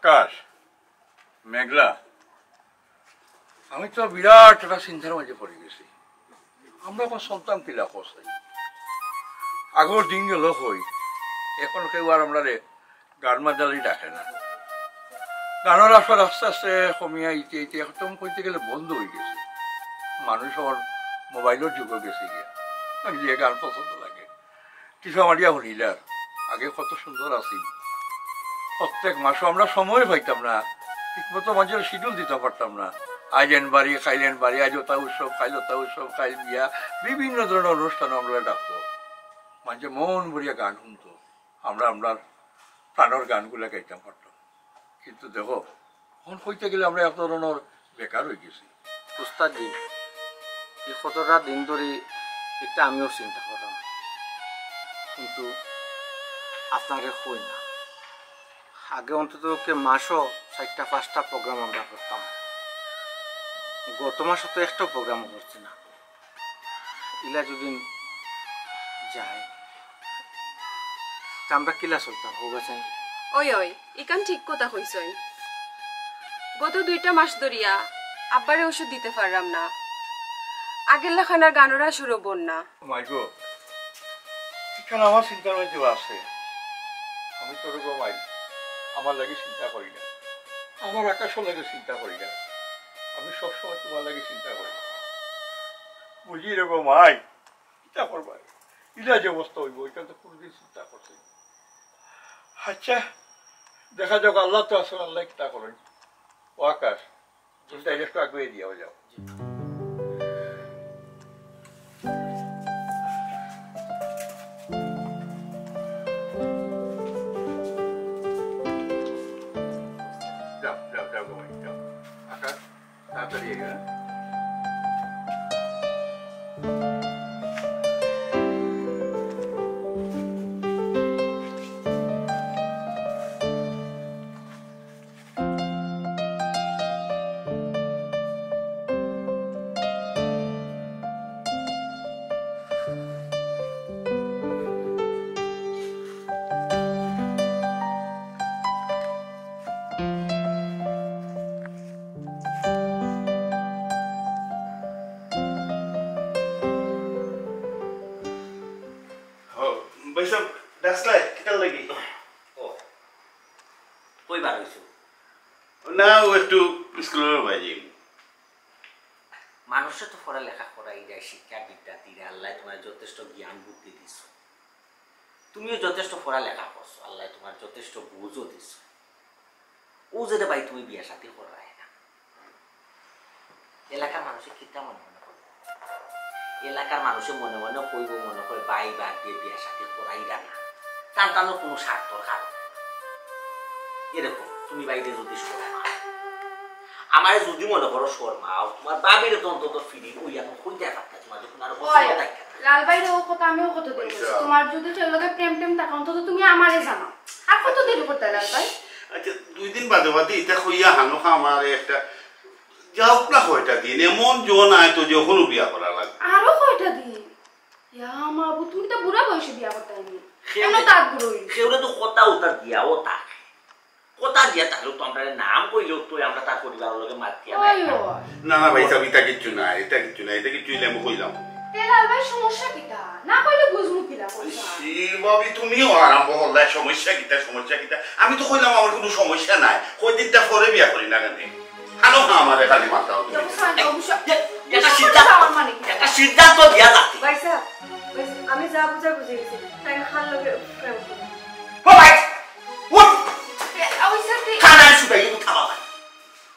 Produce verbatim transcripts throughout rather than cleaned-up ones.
আকাশ, মেঘলা, আমি তো বিরাট একটা চিন্তার মাঝে পড়ি গেছি। আমরা অখন চলতাম কিলা কও চাই? আগর দিন গেল কই, অখন কেউ আর আমরারে গান মাতালি ডাকে না। গানর আসর আস্তে আস্তে কমিয়া আইতে আইতে একদম কইতে গেলে বন্ধ অই গেছে। মানুষ অখন মোবাইলর যুগো গেছে গিয়া, যে গান পছন্দ লাগে। টিপা মারিয়া হুনিলার, আগে কত সুন্দর আছিল। প্রত্যেক মাসো আমরা সময় পাইতাম না, ঠিকমতো মানষরে শিডিউল দিতাম পারতাম না। আইজ এন বাড়ি, কাইল এন বাড়ি, আইজ অতা উৎসব, কাইল অতা উৎসব, কাইল বিয়া, বিভিন্ন ধরনর অনুষ্ঠানো আমরারে ডাকতো। মানষে মন ভরিয়া গান হুনতো, আমরা আমরার প্রাণর গানগুলা গাইতাম পারতাম। কিন্তু দেখো, অখন কইতে গেলে আমরা এক ধরনর বেকার অই গেছি। উস্তাদজি, ই কতটা দিন ধরি একটা আমিও চিন্তা কররাম, কিন্তু আপনারে কই না। আগে অন্তত কে মাসো চাইরটা পাঁচটা প্রোগ্রাম আমরা করতাম, গত মাসো তো একটাও প্রোগ্রামও করছি না। ইলা যদি যায়, তে আমরা কিলা চলতাম, কও বা চাই? ওই, ওই, ইখান ঠিক কথা কইছইন। গত দুইটা মাস ধরিয়া আব্বারে ওষুধ দিতে পাররাম না। আগের লাখান আর গানর আসরও বর না। মাই গো, ইখান আমার চিন্তার মাঝে আছে। আমি তো রে গো মাই, আমার লাগি চিন্তা করি না, আমার আকাশর লাগি চিন্তা করি না, আমি সবসময় তুমার লাগি চিন্তা করি। বুঝি রে গো মাই, কিতা করবা? ইলা যে অবস্থা অইবো, ইটা তো কুনুদিন চিন্তা করছি না। আচ্ছা, দেখা যাউক, আল্লাহ তো আছইন, আল্লায় কিতা করইন। ও আকাশ, তুমি তাইলে একটু আগুয়াই দিয়া যাও। যাও, যাও, যাও গো মাই, যাও। আকাশ, তাড়াতাড়ি আইও, হ্যাঁ? ও, ভাই সাহেব, ডাকছলায়, কিতার লাগি? ও, কই বার অইছো? না, ও একটু স্কুলর বায় যাইমু। মানুষরে তো পড়ালেখা করাইরায়, শিক্ষা বিদ্যা দিরায়, আল্লায় তুমারে যথেষ্ট জ্ঞান বুদ্ধি দিছইন। তুমিও যথেষ্ট পড়ালেখা করছো, আল্লায় তুমারে যথেষ্ট বুঝও দিছইন। অউ যে রে ভাই তুমি বিয়া শাদি কররায় না, এলাকার মানুষে কিতা মনে মনে কইবো? এলাকার মানুষে মনে মনে কইবো, মনে কয় ভাই বাদ দিয়া বিয়া শাদি করাইরা না, তান তানর কুনু স্বার্থর কারণে। এরকম তুমি ভাইরে যদি শরমাও, আমারে যদি মনে করো শরমাও, তুমার ভাবিরে তো অন্তত ফিরি ওই এখন কইতায় পারতায়, তুমার যখন আরো পছন্দ থাকে। লাল ভাইরে অউ কথা আমিও কত দিন কইছি, তুমার যদি কেউর লগে প্রেম টেম থাকে অন্তত তুমি আমারে জানাও। আর কত দেরি করতায় লাল ভাই? আচ্ছা, দুই দিন বাদে বাদে ইতা কইয়া হানো খা আমারে একটা যাউক না কয়টা দিন, এমন জন আয় তো যে অখনউ বিয়া করা লাগবো। আরো কয়টা দিন? ইয়া মাবুদ, তুমি তো বুড়া বয়সে বিয়া করতায় নি। কেউরে তো কথা উতা দিয়াও থাকে। কথা দিয়া তাইলে তো আমরারে নাম কইলেও তো আমরা তার পরিবারর লগে মাতিয়া নাই। না, না ভাই সাহেব, ইতা কিচ্ছু নায়, ইতা কিচ্ছু নায়, ইতা কিচ্ছু অইলে আমি কইলাম। তে লাল ভাই, সমস্যা কিতা? না কইলে বুঝমু কিলা কইবা? ছি, ভাবি, তুমিও আরম্ভ করলায়, সমস্যা কিতা, সমস্যা কিতা? আমি তো কইলাম আমার কুনু সমস্যা নাই, কয়দিনটা পরে বিয়া করি না কেনে? হানো খা আমারে খালি মাতাও তুমি। এটা সিদ্ধান্ত, এটা সিদ্ধান্ত দিয়া যাতে। ভাই সাহেব, ভাই সাহেব, আমি যা বুঝার বুঝি গেছি, তাই খান লগে প্রেম করে। ও ভাই, উঠ। এ, ওই সাথে কানায় শুকাই উঠা বাবা।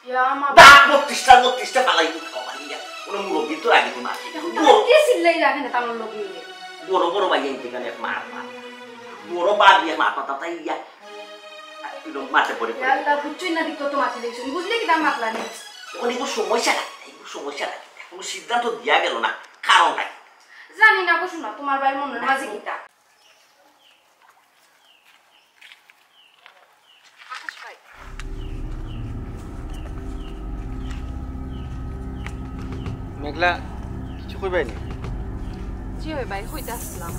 ইয়া মা। দাঁত বত্রিশটা, বত্রিশটা ফালাই উঠা বাবা, ইয়া। কোনো মুরব্বি তো রাখি না। এখন তো কে চিল্লাই রাখে না তার লগে? বড় বড় ভাই ইন্তিকালে এক মার মার। বড় বাদ দিয়ে মার পাতা তাই ইয়া। একদম মাঠে পড়ে পড়ে। ইয়া আল্লাহ, বুঝছই না, দিক তো মাঠে দেখছই। বুঝলে কি দাম মাতলা নেই? এখন এগুলো সমস্যা রাখি না, এগুলো সমস্যা রাখি না। কোনো সিদ্ধান্ত দিয়া গেল না, কারণ নাই। জানি না গো সোনা, তোমার ভাইর মনের মাঝে কিতা। আকাশ ভাই। মেঘলা, কিছু কইবায় নি? জি অয় ভাই, কইতাছিলাম।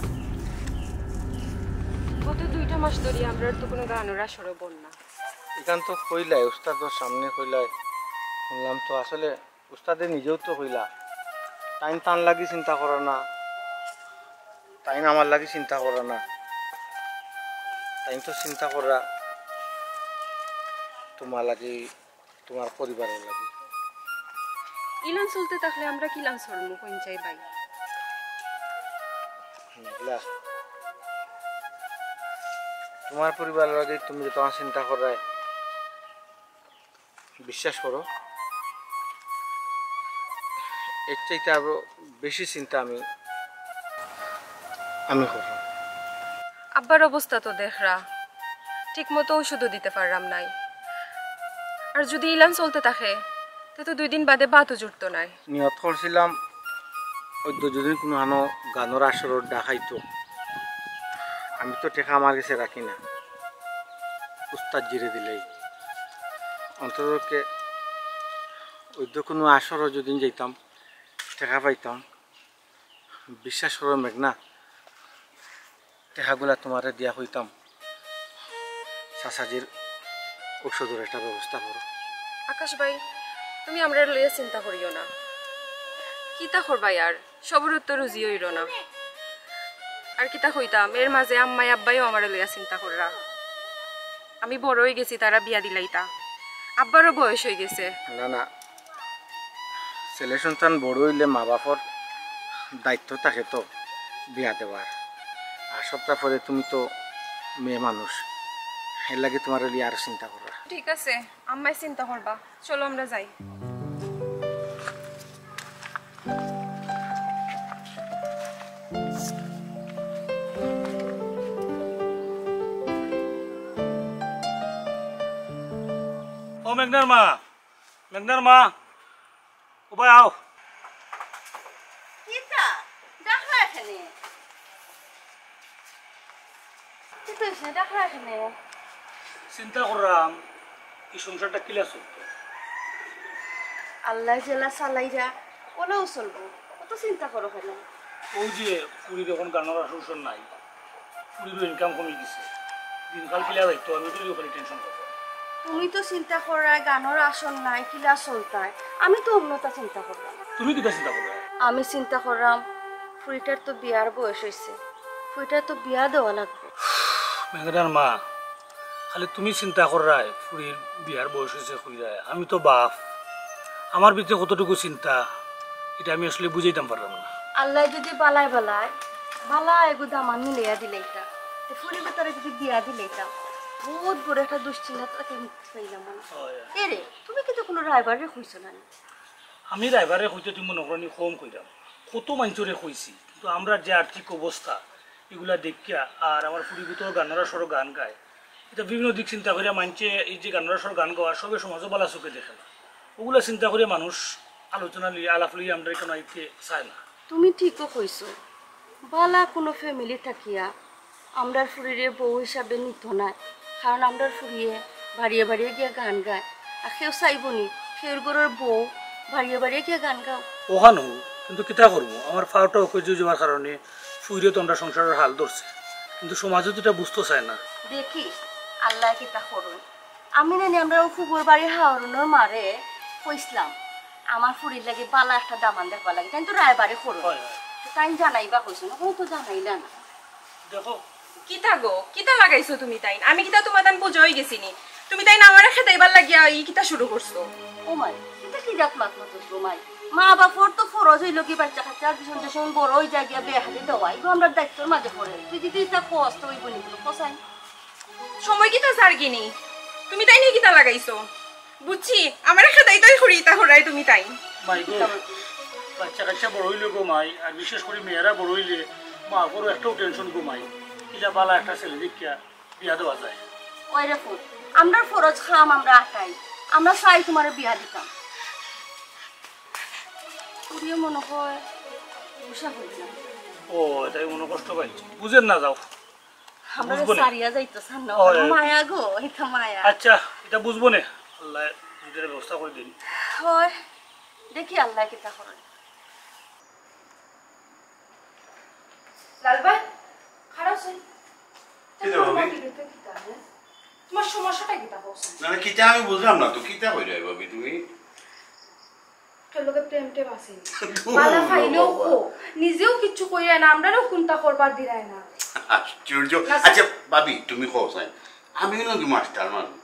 গত দুইটা মাস ধরি আমরার তো কোনো গানর আসরও বর না। ইখান তো কইলাই, উস্তাদর সামনে কইলাই, হুনলাম তো। আসলে উস্তাদে নিজেও তো কইলা, তাইন তান লাগি চিন্তা কররা না, তাইন আমার লাগি চিন্তা কররা না, তাইন তো চিন্তা কররা তুমার লাগি, তুমার পরিবারর লাগি। ইলান চলতে থাকলে আমরা কিলান চলমু, কইন চাই ভাই? মেঘলা, তুমার পরিবারর লাগি তুমি যতখান চিন্তা কররায়, বিশ্বাস করো, এর চাইতে আরো বেশি চিন্তা আমি, আমি কররাম। আব্বার অবস্থা তো দেখরা, ঠিক মতো ঔষধও দিতে পাররাম নায়। আর যুদি ইলান চলতে থাকে, তে তো দুই দিন বাদে ভাতও জুটতো নায়। নিয়ত করছিলাম, অউ তো যুদি কুনুখানো গানর আসরর ডাক আইতো, আমি তো টেকা আমার গেছে রাখি না, উস্তাদজিরে দিলাই। অন্ততপক্ষে অউ তো কুনু আসরো যুদি যাইতাম, টেকা পাইতাম। বিশ্বাস করো মেঘনা, টেকাগুলা তুমারে দিয়া কইতাম, চাচাজির ঔষধর একটা ব্যবস্থা করো। আকাশ ভাই, তুমি আমরারে লইয়া চিন্তা করিও না। কিতা করবায় আর, সবরর তো রুজি অইলো না। আর কিতা কইতাম, এর মাঝে আম্মায় আব্বায়ও আমারে লইয়া চিন্তা কররা। আমি বড় অইগেছি, তারা বিয়া দিলাইতা। আব্বারও বয়স অইগেছে। না, না, ছেলে সন্তান বড় অইলে মা বাপর দায়িত্ব থাকে তো বিয়া দেওয়ার। আর সবটা পরে তুমি তো মেয়ে মানুষ, এর লাগি তুমারে লইয়া আর চিন্তা কররা। ঠিক আছে, আম্মায় চিন্তা করবা। চলো আমরা যাই। ও মেঘনার মা, মেঘনার মা, ও ভাই আও। কিতা? ডাকরা এখানে? কিতা অইছে? ডাকরা এখানে? চিন্তা কররাম, ই সংসারটা কিলা চলতো? আল্লায় যেলা চালাইরা, ওলাও চলবো। অত চিন্তা করো কেনে? অউ যে ফুরির অখন গানর আসর নাই, ফুরিরও income কমি গেছে, দিনকাল কিলা যাইতো, আমি অটার লাগি খালি tension কররাম। তুমি তো চিন্তা কররায় গানর আসর নাই, কিলা চলতায়, আমি তো অন্যতা চিন্তা কররাম। তুমি কিতা চিন্তা কররায়? আমি চিন্তা কররাম, ফুরিটার তো বিয়ার বয়স অইছে, ফুরিটার তো বিয়া দেওয়া লাগবো। মেঘনার মা, খালি তুমি চিন্তা কররায়, ফুরির বিয়ার বয়স অইছে কইরায়, আমি তো বাপ, আমার ভিতরে কতটুকু চিন্তা, ইটা আমি আসলে বুঝাইতাম পাররাম না। আল্লায় যুদি বালায় বালায়, বালা এগু দামান মিলাইয়া দিলাইতা, তে ফুরির ভিতরে যুদি বিয়া দিলাইতা, বউত বড় একটা দুশ্চিন্তা থাকি মুক্তি পাইলাম না। অয়। এরে, তুমি কিন্তু কুনু রায়বারে কইছো না নি? আমি রায়বারে কইতে তুমি মনো করো নি কম কইরাম, কত মাইনষরে কইছি, কিন্তু আমরার যে আর্থিক অবস্থা, ইগুলা দেখিয়া, আর আমার ফুরিগুতো গানর আসরো গান গায়, ইতা বিভিন্ন দিক চিন্তা করিয়া মাইনষে এই যে গানর আসরো গান গাওয়া, সবে সমাজো বালা চোখে দেখে না। ওগুলা চিন্তা করিয়া মানুষ আলোচনা লইয়া, আলাপ লইয়া আমরার ইখানো আইতে চায় না। তুমি ঠিকও কইছো, বালা কুনু family থাকিয়া আমরার ফুরিরে বউ হিসাবে নিতো নায়, কারণ আমরার ফুরিয়ে বাড়িয়ে বাড়িয়ে গিয়া গান গায়, আর কেউ চাইবো নি কেউর ঘরর বউ বাড়িয়ে বাড়িয়ে গিয়া গান গাও? অখান অউ, কিন্তু কিতা করমু, আমার পাওটা অকেজো যাওয়ার কারণে ফুরিরে তো আমরার সংসারর হাল ধরছে, কিন্তু সমাজে তো ইটা বুঝতো চায় না। দেখি আল্লায় কিতা করইন। আমি নানি আমরার অউ ফুবর বাড়ি হাওরুনর মারে কইছলাম, আমার ফুরির লাগি বালা একটা দামান দেখবার লাগি, তাইন তো রায়বারে করইন। অয়, অয়। তো তাইন জানাইবা কইছইন, অখনো তো জানাইলা না। দেখো। কিতা গো, কিতা লাগাইছো তুমি তাইন? আমি কিতা তুমার তান বুঝা অইগেছি নি? তুমি তাইন আমারে খেদাইবার লাগিয়া ই কিতা শুরু করছো? ও মাই, ইটা কি জাত মাত মাতছ গো মাই? মা বাপর তো ফরজ অইলো কি বাইচ্চা কাইচ্চা আর পিছন যে সময় বড় অই যায় গিয়া বিয়া শাদি দেওয়া, ইগু আমরার দায়িত্বর মাঝে পড়ে। তুই যদি ইতা কস তো অইবো নি কুনু কসাই? সময় কিতা যারগি নি? তুমি তাইন ই কিতা লাগাইছো? বুঝছি, আমারে খেদাইতায় করি ইতা কররায় তুমি তাইন। মাই গো, বাইচ্চা কাইচ্চা বড় অইলো গো মাই, আর বিশেষ করি মেয়েরা বড় অইলে মা বাপরও একটাউ tension গো মাই, কিলা বালা একটা ছেলে দেখিয়া বিয়া দেওয়া যায়। ওই রে ফুত, আমরার ফরজ কাম আমরা আটাই, আমরা চাই তুমারে বিয়া দিতাম। ফুরিয়ে মনো অয় গুসা অইছে। ও, তাই মনো কষ্ট পাইছে, বুঝের না যাও। আমরারে বুঝবো নে। ছাড়িয়া যাইতো চায় না। অয়, অয়। মায়া গো, ইটা মায়া। আচ্ছা, ইটা বুঝবো নে। আল্লায় বুঝার ব্যবস্থা করি দিন। অয়, দেখি আল্লায় কিতা করইন। লাল ভাই, খাড়া অও। কিতা ভাবি? তুমার সমস্যাটা কিতা কও? না, না, কিতা আমি বুঝলাম না তো, কিতা কইরায় ভাবি তুমি? তোর লগে প্রেম টেম আছে নি? বালা পাইলেও কও, নিজেও কিচ্ছু কইরায় না, আমরারেও কুন্তা করবার দিরায় না। আশ্চর্য। না, আচ্ছা ভাবি, তুমি কও চাই, আমি অইলাম কি মাস্টার মানুষ,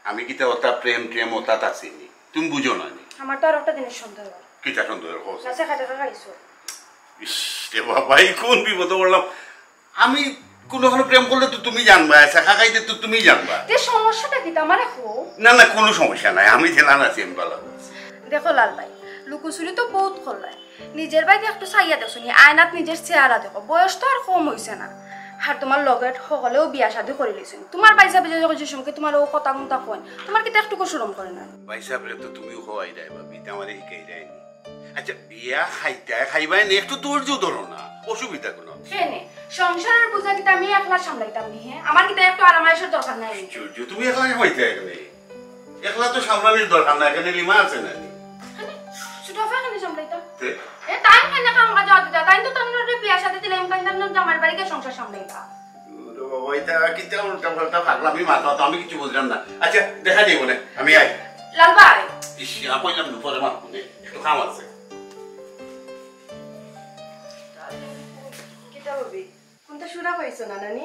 আমি কিতা অতা প্রেম টেম অতাত আছি নি? তুমি বুঝো না নি? আমার তো আর একটা জিনিস সন্দেহ অর। কিতা সন্দেহ অর, কও চাই? না, ছেকা টেকা খাইছো। ইস রে বাবা, ই কুন বিপদো পড়লাম। আমি কুনু কুনু প্রেম করলে তো তুমি জানবায়, ছেকা খাইতে তো তুমি জানবায়। তে সমস্যাটা কিতা আমারে কও? না, না, কুনু সমস্যা নাই, আমি যেলান আছি, আমি বালা আছি। দেখো লাল ভাই, লুকোচুরি তো বউত করলায়। নিজের বায়দি একটু চাইয়া দেখছো নি, আয়নাত নিজের চেহারা দেখো, বয়স তো আর কম অইছে না। আর তুমার লগর হকলেও বিয়া শাদি করিলিছইন। তুমার ভাইসাবে যদি যে সময় তুমারে অউ কথা কুন্তা কইন, তুমার কিতা একটুকু শরম করে না? ভাইসাবরে তো তুমিও কওয়াইরায় ভাবি, তে আমারে হিকাইরায় নি। আচ্ছা, বিয়া খাইতায় খাইবায় নি, একটু ধৈর্য ধরো না, অসুবিধা কুনু। কেনে? সংসারর বুঝা কিতা আমি একলা সামলাইতাম নি, হে? আমার কিতা একটু আরাম আয়েশর দরকার নাই নি? ধৈর্য, তুমি একলা খাইতায় কেনে? একলা তো সামলানির দরকার নাই, এখানে লিমা আছে না নি? কেনে? ছোট আপা কেনে সামলাইতা? তে? এ, তাইন কেনে কাম কাজ বাদ দিতা? তাইন তো তান লগে বিয়া শাদি দিলাইন, তাইন তান জামাইর বাড়ি গিয়া সংসার সামলাইতা। ওরে বাবা, ইতা কিতা উল্টা পাল্টা পাগলামি মাত মাতো, আমি কিচ্ছু বুঝলাম না। আচ্ছা, দেখা যাইবো নে, আমি আই। লাল ভাই। ইস, ইয়া কইলাম না, পরে মাতমু নে, একটু কাম আছে। কিতা ভাবি? কুন্তা সুরা পাইছো না, নানি?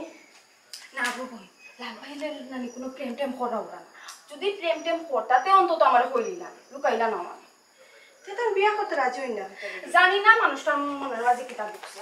না গো বইন, লাল ভাইর লগে নানি কুনু প্রেম টেম করা অরা না। যদি প্রেম টেম করতা, তে অন্তত আমারে কইলিলা, লুকাইলা না আমারে। তে তান বিয়া করতে রাজি অইন না কেনে? জানি না মানুষটার মনর মাঝে কিতা ঢুকছে।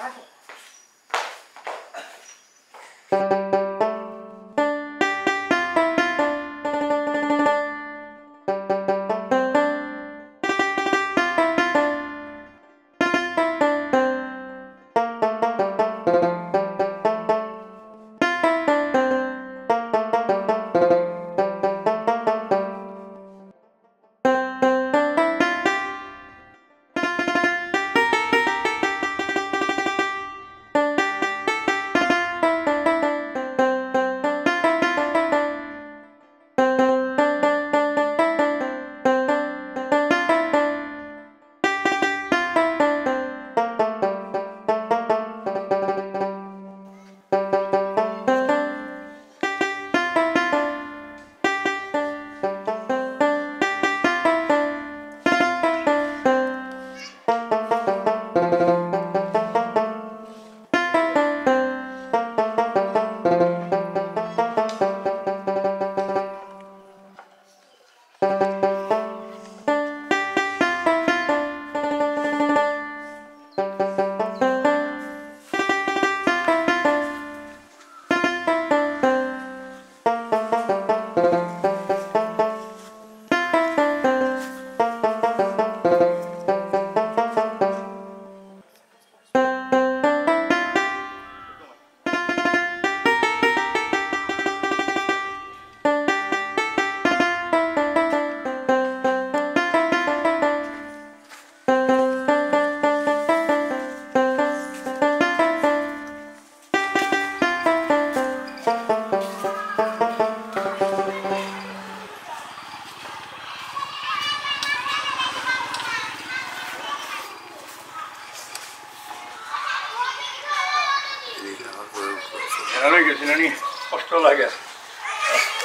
এখানে গেছি নানি, কষ্ট লাগে।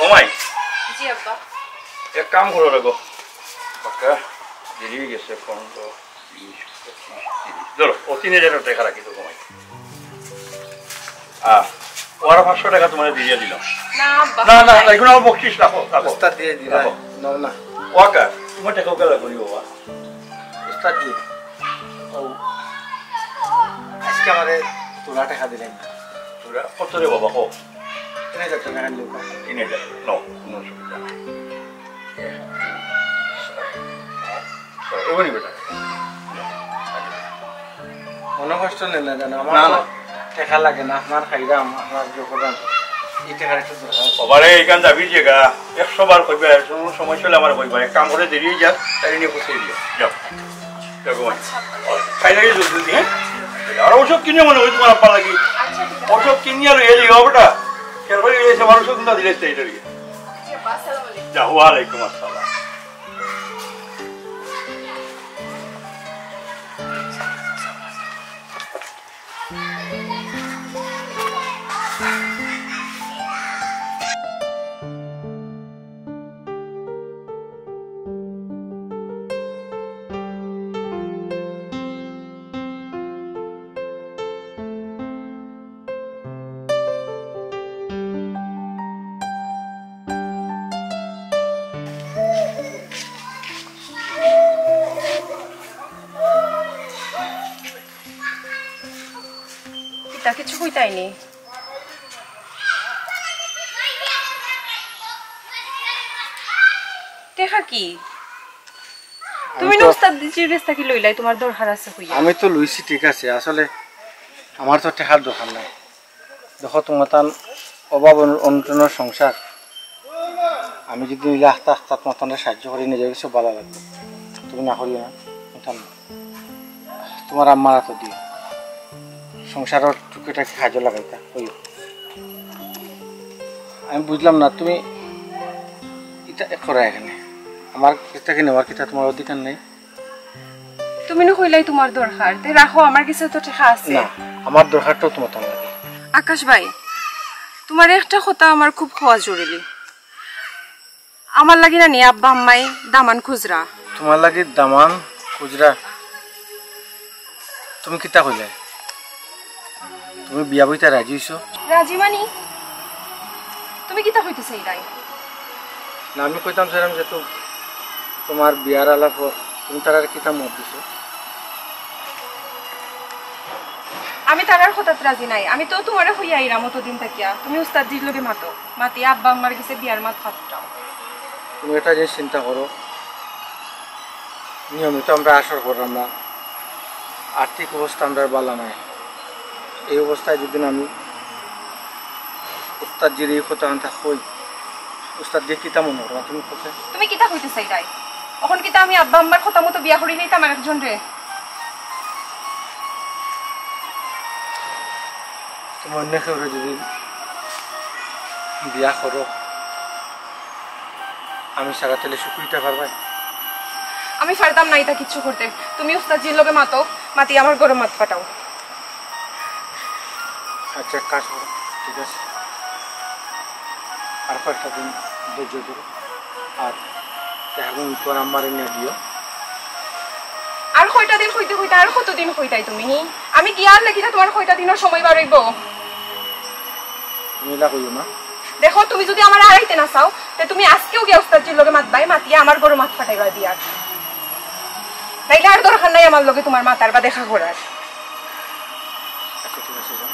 ও মাই, জি আব্বা। এক কাম করো রে গো, বাক্কা দেরি অই গেছে, পনেরো, বিশ, পঁচিশ, তিরিশ। ধরো, ও তিন হাজার টেকা রাখি তো কমাই। আহ, ও আরো পাঁচশো টেকা তুমারে দিয়া দিলাম। না আব্বা, না, না, না, এখন আমার বকশিস রাখো, রাখো। উস্তাদ দিয়া দিলা, রাখো। নাও না। ওয়াকা, তুমার টেকা ওকে লাগবো নি বাবা। উস্তাদ জি, ও, আজকে আমারে তুলা টেকা দিলেন না। তুলা কত রে বাবা, কো? তিন হাজার টেকা দিলেন না। তিন হাজার, নাও, কোনো অসুবিধা নাই। এগুনি বেটা। মনো কষ্ট নেন না জানো, আমার না, তো না। টেকা লাগে না, আপনার খাইলাম, আপনার যে করলাম, এই টেকার একটু দরকার আছে। বাবারে, এখান যাবি যে গা, একশো বার কইবা, কোনো সমস্যা হলে আমার কইবা, এক কাম করে দেরি অই যাক, তাই নিয়ে বসে দিও, যাও। যাও গো, খাই লাগে জলদি জলদি, হ্যাঁ? আর ঔষধ কিনে মনে হয় তোমার আব্বার লাগি। আচ্ছা, ঠিক আছে। ঔষধ কিনে আর এই যাও বেটা, এরপরে এই যে আমার ঔষধ না দিলে সেই এটা দিয়ে। জি, আব্বা, আসসালামু আলাইকুম। যাও, ওয়ালাইকুম আসসালাম। যায়নি। টেকা কি? আমি তুমি না তো উস্তাদ জির গেছ থাকি লইলাই, তুমার দরকার আছে কইয়া। আমি তো লইছি, ঠিক আছে, আসলে আমার তো টেকার দরকার নাই। দেখো, তুমার তান অভাব অন-, অনটনর সংসার, আমি যদি নিলে আস্তে আস্তে তুমার তানরে সাহায্য করি, নিজের কিছু ভালা লাগবে। তুমি না করিও না, বুঝতাম না। তুমার আম্মার হাতো দিও, সংসারর টুকিটাকি কাজো লাগাইতা, কইও। আমি বুঝলাম না, তুমি ইটা করা এখানে, আমার কিতা কি নেওয়ার কিতা তুমার অধিকার নাই? তুমি না কইলাই তুমার দরকার, তে রাখো, আমার গেছে তো টেকা আছে। না, আমার দরকারটাও তুমার তান লাগে। আকাশ ভাই, তুমার একটা কথা আমার খুব কওয়া জরুরি। আমার লাগি না নি আব্বা আম্মায় দামান খুজরা। তুমার লাগি দামান খুজরা? তুমি কিতা কইলে? তুমি বিয়া বইতে রাজি অইছো? রাজি মানি? তুমি কিতা কইতে চাইরায়? না, আমি কইতাম চাইরাম যে তো তুমার বিয়ার আলাপ অ-, তুমি তারারে কিতা মত দিছো? আমি তারার কথাত রাজি নাই। আমি তো তুমারে কইয়া আইরাম অতদিন থাকিয়া, তুমি উস্তাদ জির লগে মাতো, মাতিয়া আব্বা আম্মার গেছে বিয়ার মাত ফাটাও। তুমি একটা জিনিস চিন্তা করো, নিয়মিত আমরা আসর কররাম না, আর্থিক অবস্থা আমরার ভালা নাই। এই অবস্থায় যদি না আমি উস্তাদ জির এই কথা আনতা কই, উস্তাদ জিয়ে কিতা মনো করবা তুমি কও? তুমি কিতা কইতে চাইরায়? অখন কিতা আমি আব্বা আম্মার কথা মতো বিয়া করি লইতাম আরেকজনরে? তুমি অন্য কেউরে যদি বিয়া করো, আমি ছাড়া তাইলে সুখী অইতা পারবায়? আমি পারতাম না ইতা কিচ্ছু করতে। তুমি উস্তাদ জির লগে মাতো, মাতি আমার ঘরো মাত ফাটাও। আচ্ছা, এক কাজ করো, ঠিক আছে, আর কয়েকটা দিন ধৈর্য ধরো, আর এখন তোর আম্মারে নিয়া দিও। আর কয়টা দিন কইতে কইতে আর কতদিন কইতায় তুমি, হি? আমি গিয়া আর লেখিতা তুমার কয়টা দিনর সময় বার অইবো? তুমি ইলা কইও না। দেখো, তুমি যদি আমারে হারাইতে না চাও, তে তুমি আজকেউ গিয়া উস্তাদ জির লগে মাতবায়, মাতিয়া আমার ঘরো মাত ফাটাইবায় বিয়ার। নাইলে আর দরকার নাই আমার লগে তুমার মাতার বা দেখা করার। আচ্ছা, ঠিক আছে, যাও।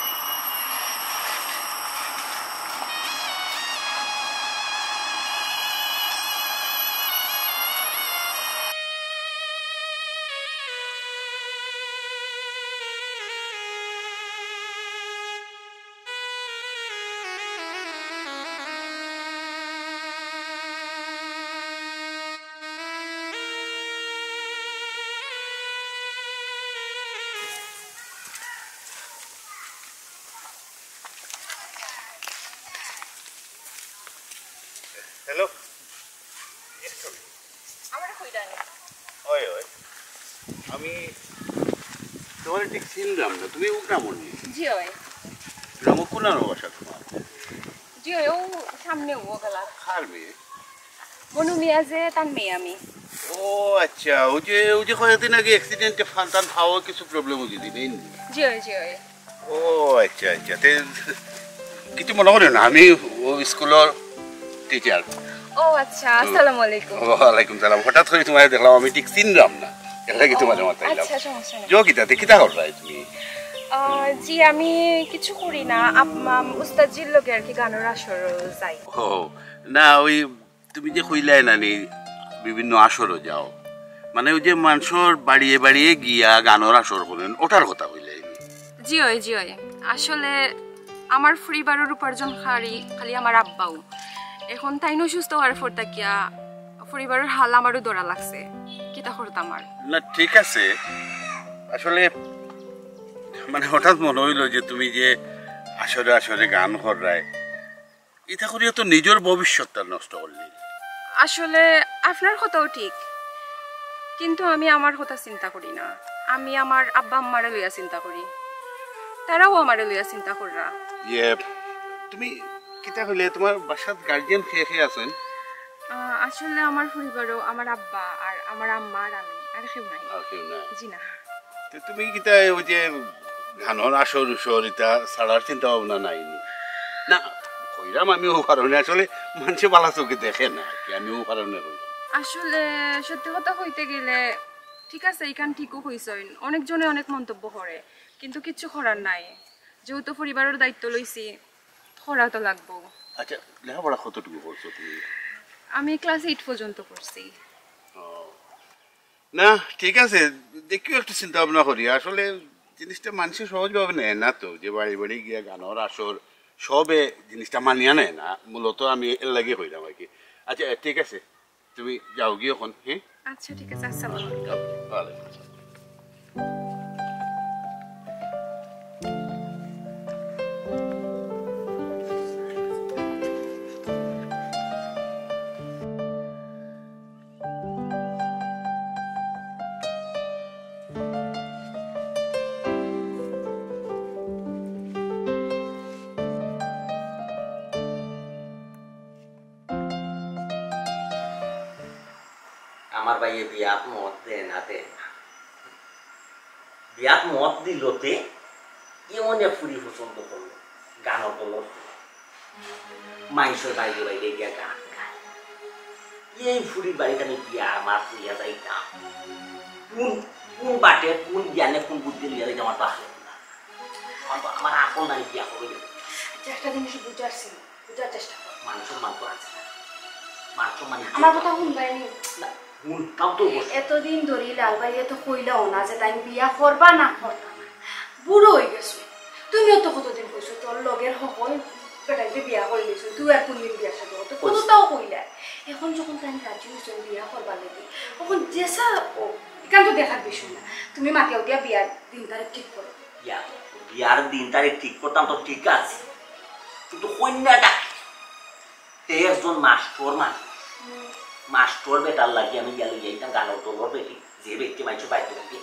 হ্যালো। আমারে কইরায় নি? ওই, ওই। আমি তুমারে ঠিক চিনলাম না। তুমি অউ গ্রামর নি? জি অয়। গ্রামো কুনানো বাসা তুমার? জি অয়, অউ সামনে অউ গেলা। কার মেয়ে? মনু মিয়া যে তান মেয়ে আমি। ও আচ্ছা, অউ যে, অউ যে কয়েকদিন আগে accident-এ ফান্তান খাওয়া কিছু problem অইছে, তাই নি? জি অয়, জি অয়। ও আচ্ছা, আচ্ছা। তে কিছু মনো করিও না, আমি অউ স্কুলর teacher। ও আচ্ছা, হুম। আসসালামু আলাইকুম। ওয়ালাইকুম সালাম। হঠাৎ করি তুমারে দেখলাম, আমি ঠিক চিনলাম না। এর লাগি তুমারে মাতাইলাম। আচ্ছা, সমস্যা নাই। যাও কিতা, তে কিতা কররায় তুমি? আহ, জি, আমি কিছু করি না। আপ-, আম, উস্তাদ জির লগে আর কি গানর আসরো যাই। ও, না, ওই তুমি যে কইলায় না নি, বিভিন্ন আসরো যাও, মানে ওই যে মানষর বাড়িয়ে বাড়িয়ে গিয়া গানর আসর করইন, ওটার কথা কইলায় নি? জি অয়, জি অয়। আসলে আমার পরিবারর উপার্জনকারী খালি আমার আব্বাউ। এখন তাইন অসুস্থ অওয়ার পর থাকিয়া পরিবারর হাল আমারউ ধরা লাগছে। কিতা করতাম আর? না, ঠিক আছে। আসলে মানে হঠাৎ মনো অইলো যে তুমি যে আসরে আসরে গান কররায়, ইতা করিয়া তো নিজর ভবিষ্যৎটা নষ্ট করলি। আসলে আপনার কথাও ঠিক, কিন্তু আমি আমার কথা চিন্তা করি না, আমি আমার আব্বা আম্মারে লইয়া চিন্তা করি, তারাও আমারে লইয়া চিন্তা কররা। ইয়ে, তুমি কিতা কইলে, তুমার বাসাত guardian কে কে আছইন? আহ, আসলে আমার পরিবারও আমার আব্বা আর আমার আম্মা আর আমি, আর কেউ নাই। আর কেউ নাই? জি না। তে তুমি কিতা ওই যে গানর আসর উসর ইতা ছাড়ার চিন্তা ভাবনা নাই নি? না, কইরাম আমি অউ কারণে, আসলে মানষে ভালা চউখে দেখে না আর কি, আমি অউ কারণে কইরাম। আসলে সত্যি কথা কইতে গেলে, ঠিক আছে, ইখান ঠিকও কইছইন, অনেকজনে অনেক মন্তব্য করে, কিন্তু কিচ্ছু করার নাই। যেহেতু পরিবারর দায়িত্ব লইছি, করা তো লাগবো। আচ্ছা, লেখাপড়া কতটুকু করছো তুমি? আমি ক্লাস এইট পর্যন্ত পড়ছি। ও, না, ঠিক আছে, দেখিও একটু চিন্তা ভাবনা করি। আসলে জিনিসটা মানষে সহজভাবে নেয় না তো, যে বাড়ি বাড়ি গিয়া গানর আসর, সবে জিনিসটা মানিয়া নেয় না। মূলত আমি এর লাগি কইলাম আর কি। আচ্ছা, ঠিক আছে, তুমি যাও গিয়ে এখন, হ্যাঁ? আচ্ছা, ঠিক আছে, আসসালামু আলাইকুম। ওয়ালাইকুম আসসালাম। আমার ভাইয়ে বিয়াত মত দে না দে না, বিয়াত মত দিলতে এমন এক ফুরি পছন্দ করলো, গানর দলর ফুরি। মাইনষর বাইরে বাইরে গিয়া গান গায়। এই ফুরির বাড়িত আমি বিয়া আমার লইয়া যাইতাম। কোন, কোন বাটে, কোন জ্ঞানে, কোন বুদ্ধি লইয়া যাইতাম, আমার তো আসলে না। আমার তো, আমার আকল নাই বিয়া করবো। আচ্ছা, একটা জিনিস বুঝার ছিল, বুঝার চেষ্টা কর। মান সম্মান তো আছে না। মান সম্মান ইজ্জত আমার কথা আছে। হুনবায়নি? না, হুনতাম তো অবশ্যই। এতদিন ধরি লাল ভাইয়ে তো কইলাও না যে তাইন বিয়া করবা না করতা না। বুড়া অই গেছো। তুমিও তো কতদিন কইছো তোর লগের হকল বেটাইনতে বিয়া করি লইছো, তুই আর কোনদিন বিয়া শাদী করতে? কইছি। কোনোটাও কইলা। এখন যখন তাইন রাজি অইছইন বিয়া করবার লাগি, তখন যেসা অউক, ইখান তো দেখার বিষয় না। তুমি মাতিয়া উঠিয়া বিয়ার দিন তারিখ ঠিক করো। ইয়া, বিয়ার দিন তারিখ ঠিক করতাম তো ঠিক আছে, কিন্তু কইন্যাটা কে? হে একজন মাস্টর মানুষ। হুম। মাস্টর বেটার লাগি আমি গিয়া লইয়া আইতাম গানর দলর বেটি, যে বেটি মাইনষর বাড়িত গান ইয়া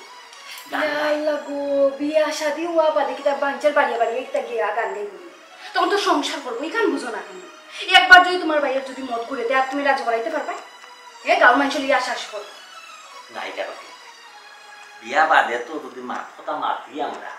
গায়। আল্লাহ গো, বিয়া শাদী অওয়া বাদে কিতা মাইনষর বাড়িয়ে বাড়িয়ে কিতা গিয়া গান গাইবো? তখন তো সংসার করবো, ইখান বুঝো না কেনে? একবার যদি তুমার ভাইয়ে যদি মত ঘুরে দেয়, আর তুমি রাজি করাইতে পারবায়? হে গাঁওর মাইনষর লইয়া আশা আশা করো। নাই কেন? বিয়া বাদে তো যদি মাত কথা মাতি আমরা।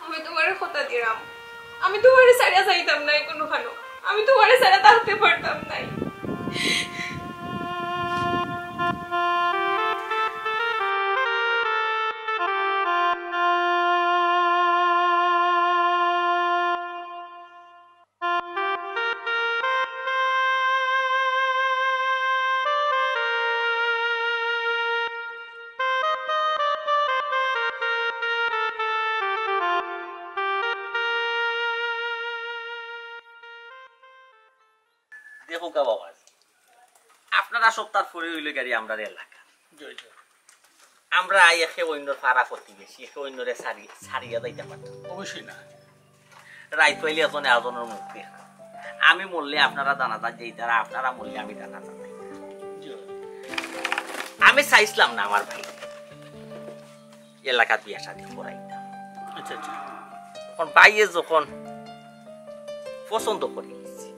আমি তুমারে কথা দিরাম, আমি তুমারে ছাড়া যাইতাম নায় কুনুখানো, আমি তুমারে ছাড়া থাকতে পারতাম নায়। দেখো কা বাবা, আপনারা সপ্তাহ পরে অইলে গাড়ি আমরার এলাকা। জি, জি। আমরা একে অইন্যর পাড়া প্রতিবেশী, একে অইন্যরে ছাড়ি-, ছাড়িয়া যাইতাম পারতাম। অবশ্যই না। রাইত পাইলে এজনে আজনর মুখ দেখা। আমি মরলে আপনারা জানাজাত যাইতারা, আপনারা মরলে আমি জানাজাত যাইতাম। জি। আমি চাইছিলাম না আমার ভাই এলাকাত বিয়া শাদী করাইতাম। আচ্ছা, আচ্ছা। এখন ভাইয়ে যখন পছন্দ করি নিছে,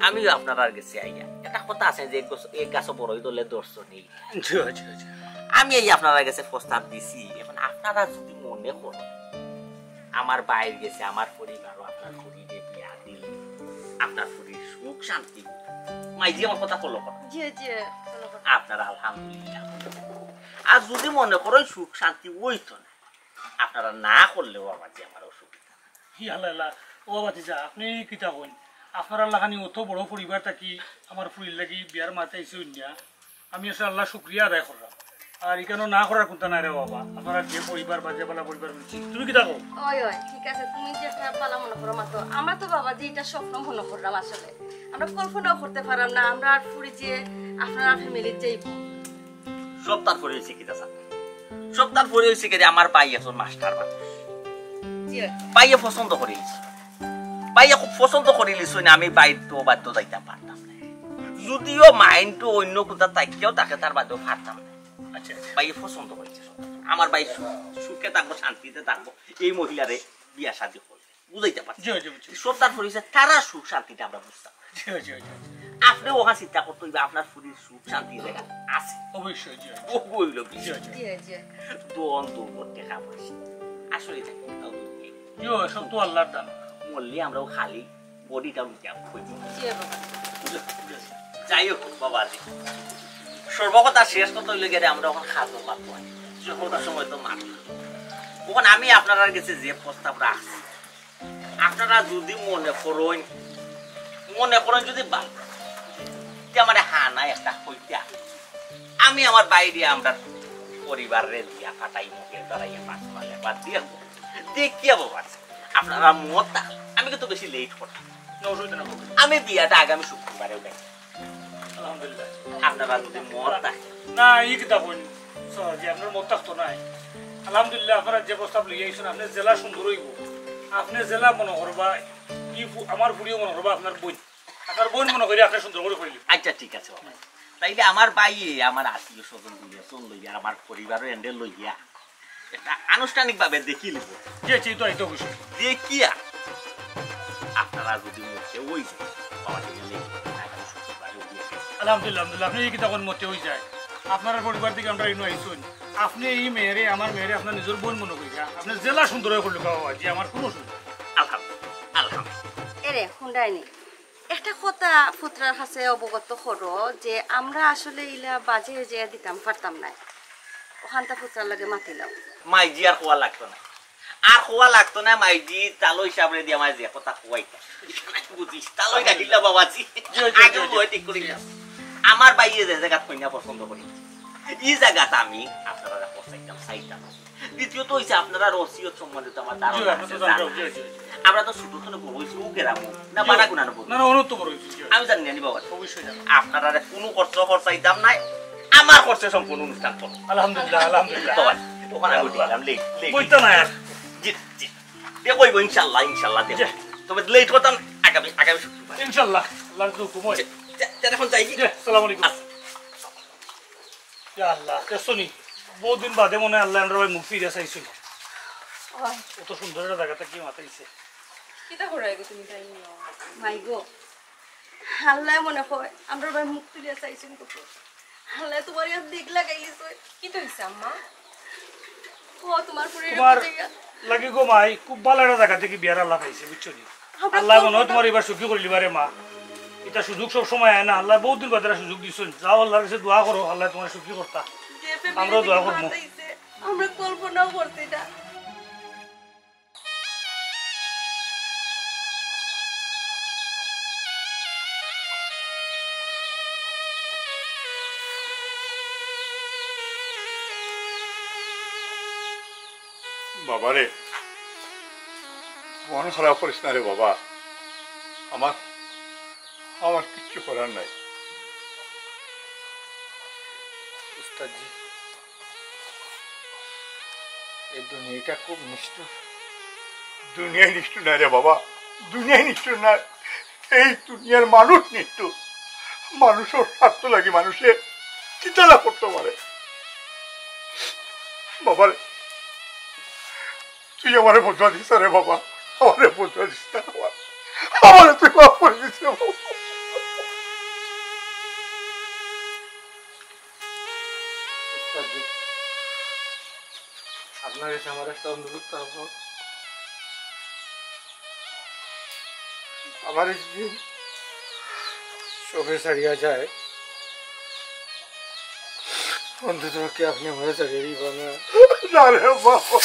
আমিও আপনারার গেছে আইয়া, একটা কথা আছে যে, "এক গাছ-, এক গাছো বড়ই ধরলে দশজন নেই।" জি, জি, জি। আমি এই আপনারার গেছে প্রস্তাব দিছি, এখন আপনারা যদি মনে করইন আমার ভাইর গেছে আমার পরিবারও আপনার ফুরিরে বিয়া দিলে আপনার ফুরির সুখ শান্তি, মাইজি আমার কথা follow করইন। জি, জি, follow করইন। আপনারা আলহামদুলিল্লাহ। আর যদি মনে করইন সুখ শান্তি অইতো না, আপনারা না করলেও আমার যে আমার অসুবিধা নাই। ই আল্লাহ, আল্লাহ। ও ভাতিজা, আপনি কিতা কইন? আপনারার লাখানি অত বড় পরিবার থাকি আমার ফুরির লাগি বিয়ার মাত আইছইন না। আমি আসলে আল্লাহর শুকরিয়া আদায় করলাম। আর ইখানো না করার কুন্তা নাই রে বাবা। আপনারা যে পরিবার বা যে বালা পরিবার মিলছি, তুমি কিতা কও? ওই, ওই, ঠিক আছে, তুমি যে একটা বালা মনে করো মাতো। আমরা তো বাবা যে এটা স্বপ্ন মনে করলাম আসলে। আমরা কল্পনাও করতে পারলাম না, আমরার ফুরি যে আপনারার family-ত যাইবো। সপ্তাহ পরে অইছে কিতা জানো? সপ্তাহ পরে অইছে কিতা, আমার ভাই একজন মাস্টার মানুষ। জি। ভাইয়ে পছন্দ করি নিছে। ভাইয়ে খুব পছন্দ করি নিছে না, আমি ভাইর তো বাধ্য যাইতাম পারতাম না। যদিও mind তো অইন্য কুন্তা থাকিয়াও থাকে, তার বাদেও পারতাম না। আচ্ছা, আচ্ছা। ভাইয়ে পছন্দ করি নিছে। আমার ভাই সু-, সুখে থাকবো, শান্তিতে থাকবো, এই মহিলারে বিয়া শাদী করলে। বুঝাইতে পারছি। জি, জি, বুঝছি। সপ্তাহ পরে অইছে, তারার সুখ শান্তিটা আমরা বুঝতাম। জি, জি, জি। আপনি ওখানে চিন্তা করতে অইবে, আপনার ফুরির সুখ শান্তি জায়গা আছে। অবশ্যই, জি, জি। ও অইল বিষয়। জি, জি। জি, জি। দোয়ান দৌলত টেকা পয়সা। আসলে এটা কোথাও নেই। জি, সব তো আল্লাহর দান। মরলে আমরাও খালি bodyটা লুকিয়া খুঁজি। জি, বাবা। যাই হোক, বাবাজি। সর্বকথা শেষ কথা অইল গিয়া, আমরা ওখানে খাদ্য মাত্র। যে কোনো সময় তো মাত্র। ওখানে আমি আপনারার গেছে যে প্রস্তাব রাখছি, আপনারা যদি মনে করইন, মনে করইন যদি বাল, তে আমারে হানা একটা কইতা। আমি আমার বাইরে আমরা পরিবাররে দিয়া পাঠাই, মুখে দাঁড়াইয়া পাঁচ মালে বাদ দিয়া দেখিয়া বাবা, আপনারা মত, আমি কিন্তু বেশি late করতাম। না, অসুবিধা না, বাবা। আমি বিয়াটা আগামী শুক্রবারে উঠাই। আলহামদুলিল্লাহ। আপনারা যদি মত থাকে। না, ই কিতা কইন? স্যার, জি, আপনার মত থাকতো নাই। আলহামদুলিল্লাহ, আপনারা যে প্রস্তাব লইয়া আইছেন, আপনি জেলা সুন্দর অইব। আপনি জেলা মনে করবা, ই ফু-, আমার ফুরিও মনে করবা আপনার বইন। আপনার বইন মনে করি আপনি সুন্দর করে কইলি। আচ্ছা, ঠিক আছে বাবা। তাইলে আমার ভাইয়ে, আমার আত্মীয় স্বজন লইয়া, চল লইয়া, আমার পরিবারও এন্ডে লইয়া, একটা আনুষ্ঠানিকভাবে দেখি নিব। জি, জি, তো এই তো অবশ্যই। দেখিয়া আপনারা যদি মতে অই যায়, বাবা, ঠিক আছে, আগামী শুক্রবারে অই যায়। আলহামদুলিল্লাহ, আলহামদুলিল্লাহ, আপনি এই কিতা কোন মতে অই যায়? আপনার পরিবার থেকে আমরা ইনো আইছুন। আপনি এই মেয়েরে, আমার মেয়েরে আপনার নিজের বোন মনে করিয়া, আপনি জেলা সুন্দর হয়ে করলো বাবা, জি, আমার কোনো অসুবিধা নেই। আলহামদুলিল্লাহ, আলহামদুলিল্লাহ। এরে, হুন্ডাইনি। একটা কথা পুত্রার কাছে অবগত করো যে আমরা আসলে ইলা বাজে যে দিতাম পারতাম না। ওখানটা পুত্রার লগে মাতি লও। মাইজি আর খোয়া লাগতো না, আর খোয়া লাগতো না। মাইজি তালই সাবরে দিয়া মাইজি কথা খোয়াইতা। বুঝিস, তালই রাখিলা বাবাজি। জি, জি, জি, আগে জি। বই ঠিক করি জি। না। আমার ভাইয়ে যে জায়গা কইনা পছন্দ করি, ই জায়গাটা আমি আপনারা পৌঁছাইতাম, চাইতাম। দ্বিতীয়ত হইছে আপনারা রসিয়ত সম্বন্ধে তো আমার ধারণা জি, আমরা আছে, তো জানি। জানতাম, জি, জি, জি। আমরা তো ছোট থেকে বড় হইছি, ও গ্রামে। না, জি। বাড়া গুনা না বড়। না, না, ওনার তো বড় হইছি, জি। আমি জানি না নি বাবা। অবশ্যই জানি। আপনারা কোনো খরচ খরচাইতাম নাই, আমার খরচে সম্পূর্ণ অনুষ্ঠান করো। আলহামদুলিল্লাহ, আলহামদুলিল্লাহ। বাবা, ওখানে আমি আলহামদুলিল্লাহ। দেখলাম, লেট, লেট। বইতে না আর। জি, জি। দেখো, ইনশাল্লাহ, ইনশাল্লাহ, দেখো। জি। তবে লেট করতাম, আগামী, আগামী শুক্রবার। ইনশাল্লাহ, আল্লাহর হুকুম হয়। জি, জি, জি, এখন যাই কি? জি, আসসালামু আলাইকুম। আচ্ছা। ইয়া আল্লাহ, দেখছো নি? বহুত দিন বাদে মনে হয় আল্লাহ আমরা ভাই মুখ ফিরে চাইছিল। ওই। কত সুন্দর একটা জায়গাটা কি মাতাইছে। কিতা করাই গো তুমি তাই নিও? মাই গো, আল্লাহ মনে হয় আমরা ভাই মুখ ফিরে চাইছিল কত। আল্লাহ তোমার ইয়ার দিক লাগাই গেছে। কিতা হইছে আম্মা? ও তোমার পুরো তোমার এরকম জায়গা। লাগি গো মাই, খুব ভালো একটা জায়গা থেকে বিয়ার আল্লাহ পাইছে, বুঝছো নি? আমরা আল্লাহ মনে হয় কল্পনা তোমার এবার সুখী করিলিবা রে মা। এটা সুযোগ সব সময় আয় না, আল্লাহ বহুত দিন বাদে একটা সুযোগ দিছইন। যাও আল্লাহর কাছে দোয়া করো, আল্লাহ তোমার সুখী করতা। যে family আমরাও দোয়া থেকে করবো। মাতাইছে, আমরা কল্পনাও করছি না। বাবারে, মন খারাপ করিস না রে বাবা। আমার, আমার কিচ্ছু করার নাই। উস্তাদজি, এই দুনিয়াটা খুব নিষ্ঠুর। দুনিয়ায় নিষ্ঠুর নায় রে বাবা, দুনিয়ায় নিষ্ঠুর নায়। এই দুনিয়ার মানুষ নিষ্ঠুর। মানুষর স্বার্থ লাগি মানুষে কিতা না করতো পারে। বাবারে, তুই আমারে বদুয়া দিস না রে বাবা, আমারে বদুয়া দিস না বাবা, আমারে তুই মাফ করি দিস রে বাবা। উস্তাদজি, আপনার কাছে আমার একটা অনুরোধ থাকবো। আমারে যদি সবে ছাড়িয়া যায়, অন্তত পক্ষে আপনি আমারে ছাড়িয়া দিবা না। না রে বাবা।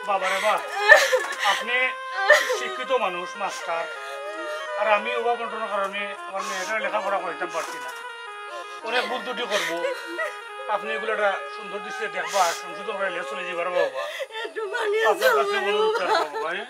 বাবা রে বা, আপনি শিক্ষিত মানুষ, মাস্টার, আর আমি অভাব অনটনর কারণে আমার মেয়েটার লেখাপড়া করাইতাম পারছি না। অনেক ভুল ত্রুটি করবো, আপনি এগুলো একটা সুন্দর দৃষ্টিতে দেখবা, সংশোধন করে চলে যাবার বাবা। আপনার কাছে অনুরোধ করবো বাবা, হ্যাঁ?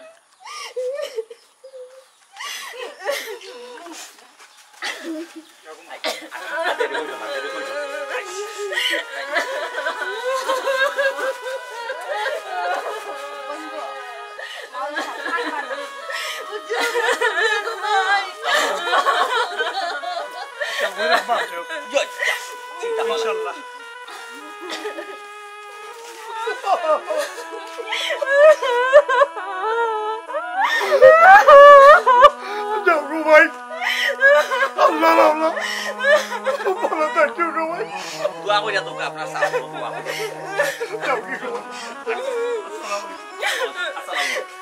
ইনশাল্লাহ। যাও গো ভাই। আল্লাহ, আল্লাহ। ভালো থাকিও গো ভাই। দোয়া করিয়া তোকে আপনার সাথে দোয়া করিয়া। যাও কি গো। আসসালামু আলাইকুম।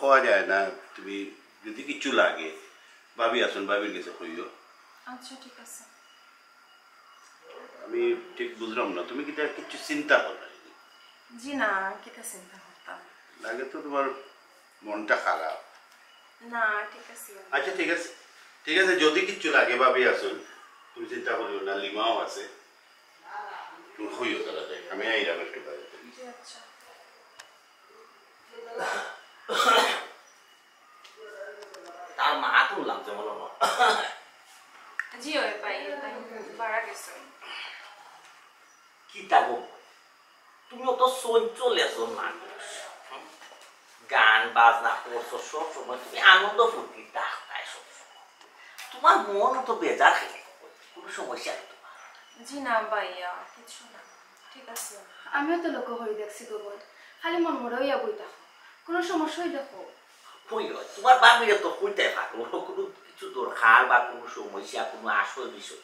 পাওয়া যায় না। তুমি যদি কিছু লাগে, ভাবি আছইন, ভাবির গেছে কইও। আচ্ছা, ঠিক আছে। আমি ঠিক বুঝলাম না, তুমি কিতা কিছু চিন্তা করো? জি না, কিতা চিন্তা করতাম? লাগে তো তোমার মনটা খারাপ। না, ঠিক আছে। আচ্ছা, ঠিক আছে, ঠিক আছে, যদি কিছু লাগে, ভাবি আছইন, তুমি চিন্তা করিও না, লিমাও আছে, তুমি কইও তারারে, আমি আইলাম একটু বাইরে। জি, আচ্ছা। তার মা তুললাম যেমন হলো। জি, ওই ভাই, ভাই, মারা গেছে। কিতা গো, তুমি অত চঞ্চল এজন মানুষ। হুম? গান বাজনা করছো সব সময়, তুমি আনন্দ ফুর্তি থাকতায় সব সময়। তোমার মন তো বেজার খেলে, কোনো সমস্যা নেই তোমার। জি না ভাইয়া, কিছু না, ঠিক আছে। আমিও তো লক্ষ্য করি দেখছি গো বোন, খালি মন মরা হইয়া বই থাকো, কোনো সমস্যা হইলে কও। কই হয়, তোমার ভাবিরে তো কইতে পারো, কোনো কিছু দরকার বা কোনো সমস্যা, কোনো আসল বিষয়।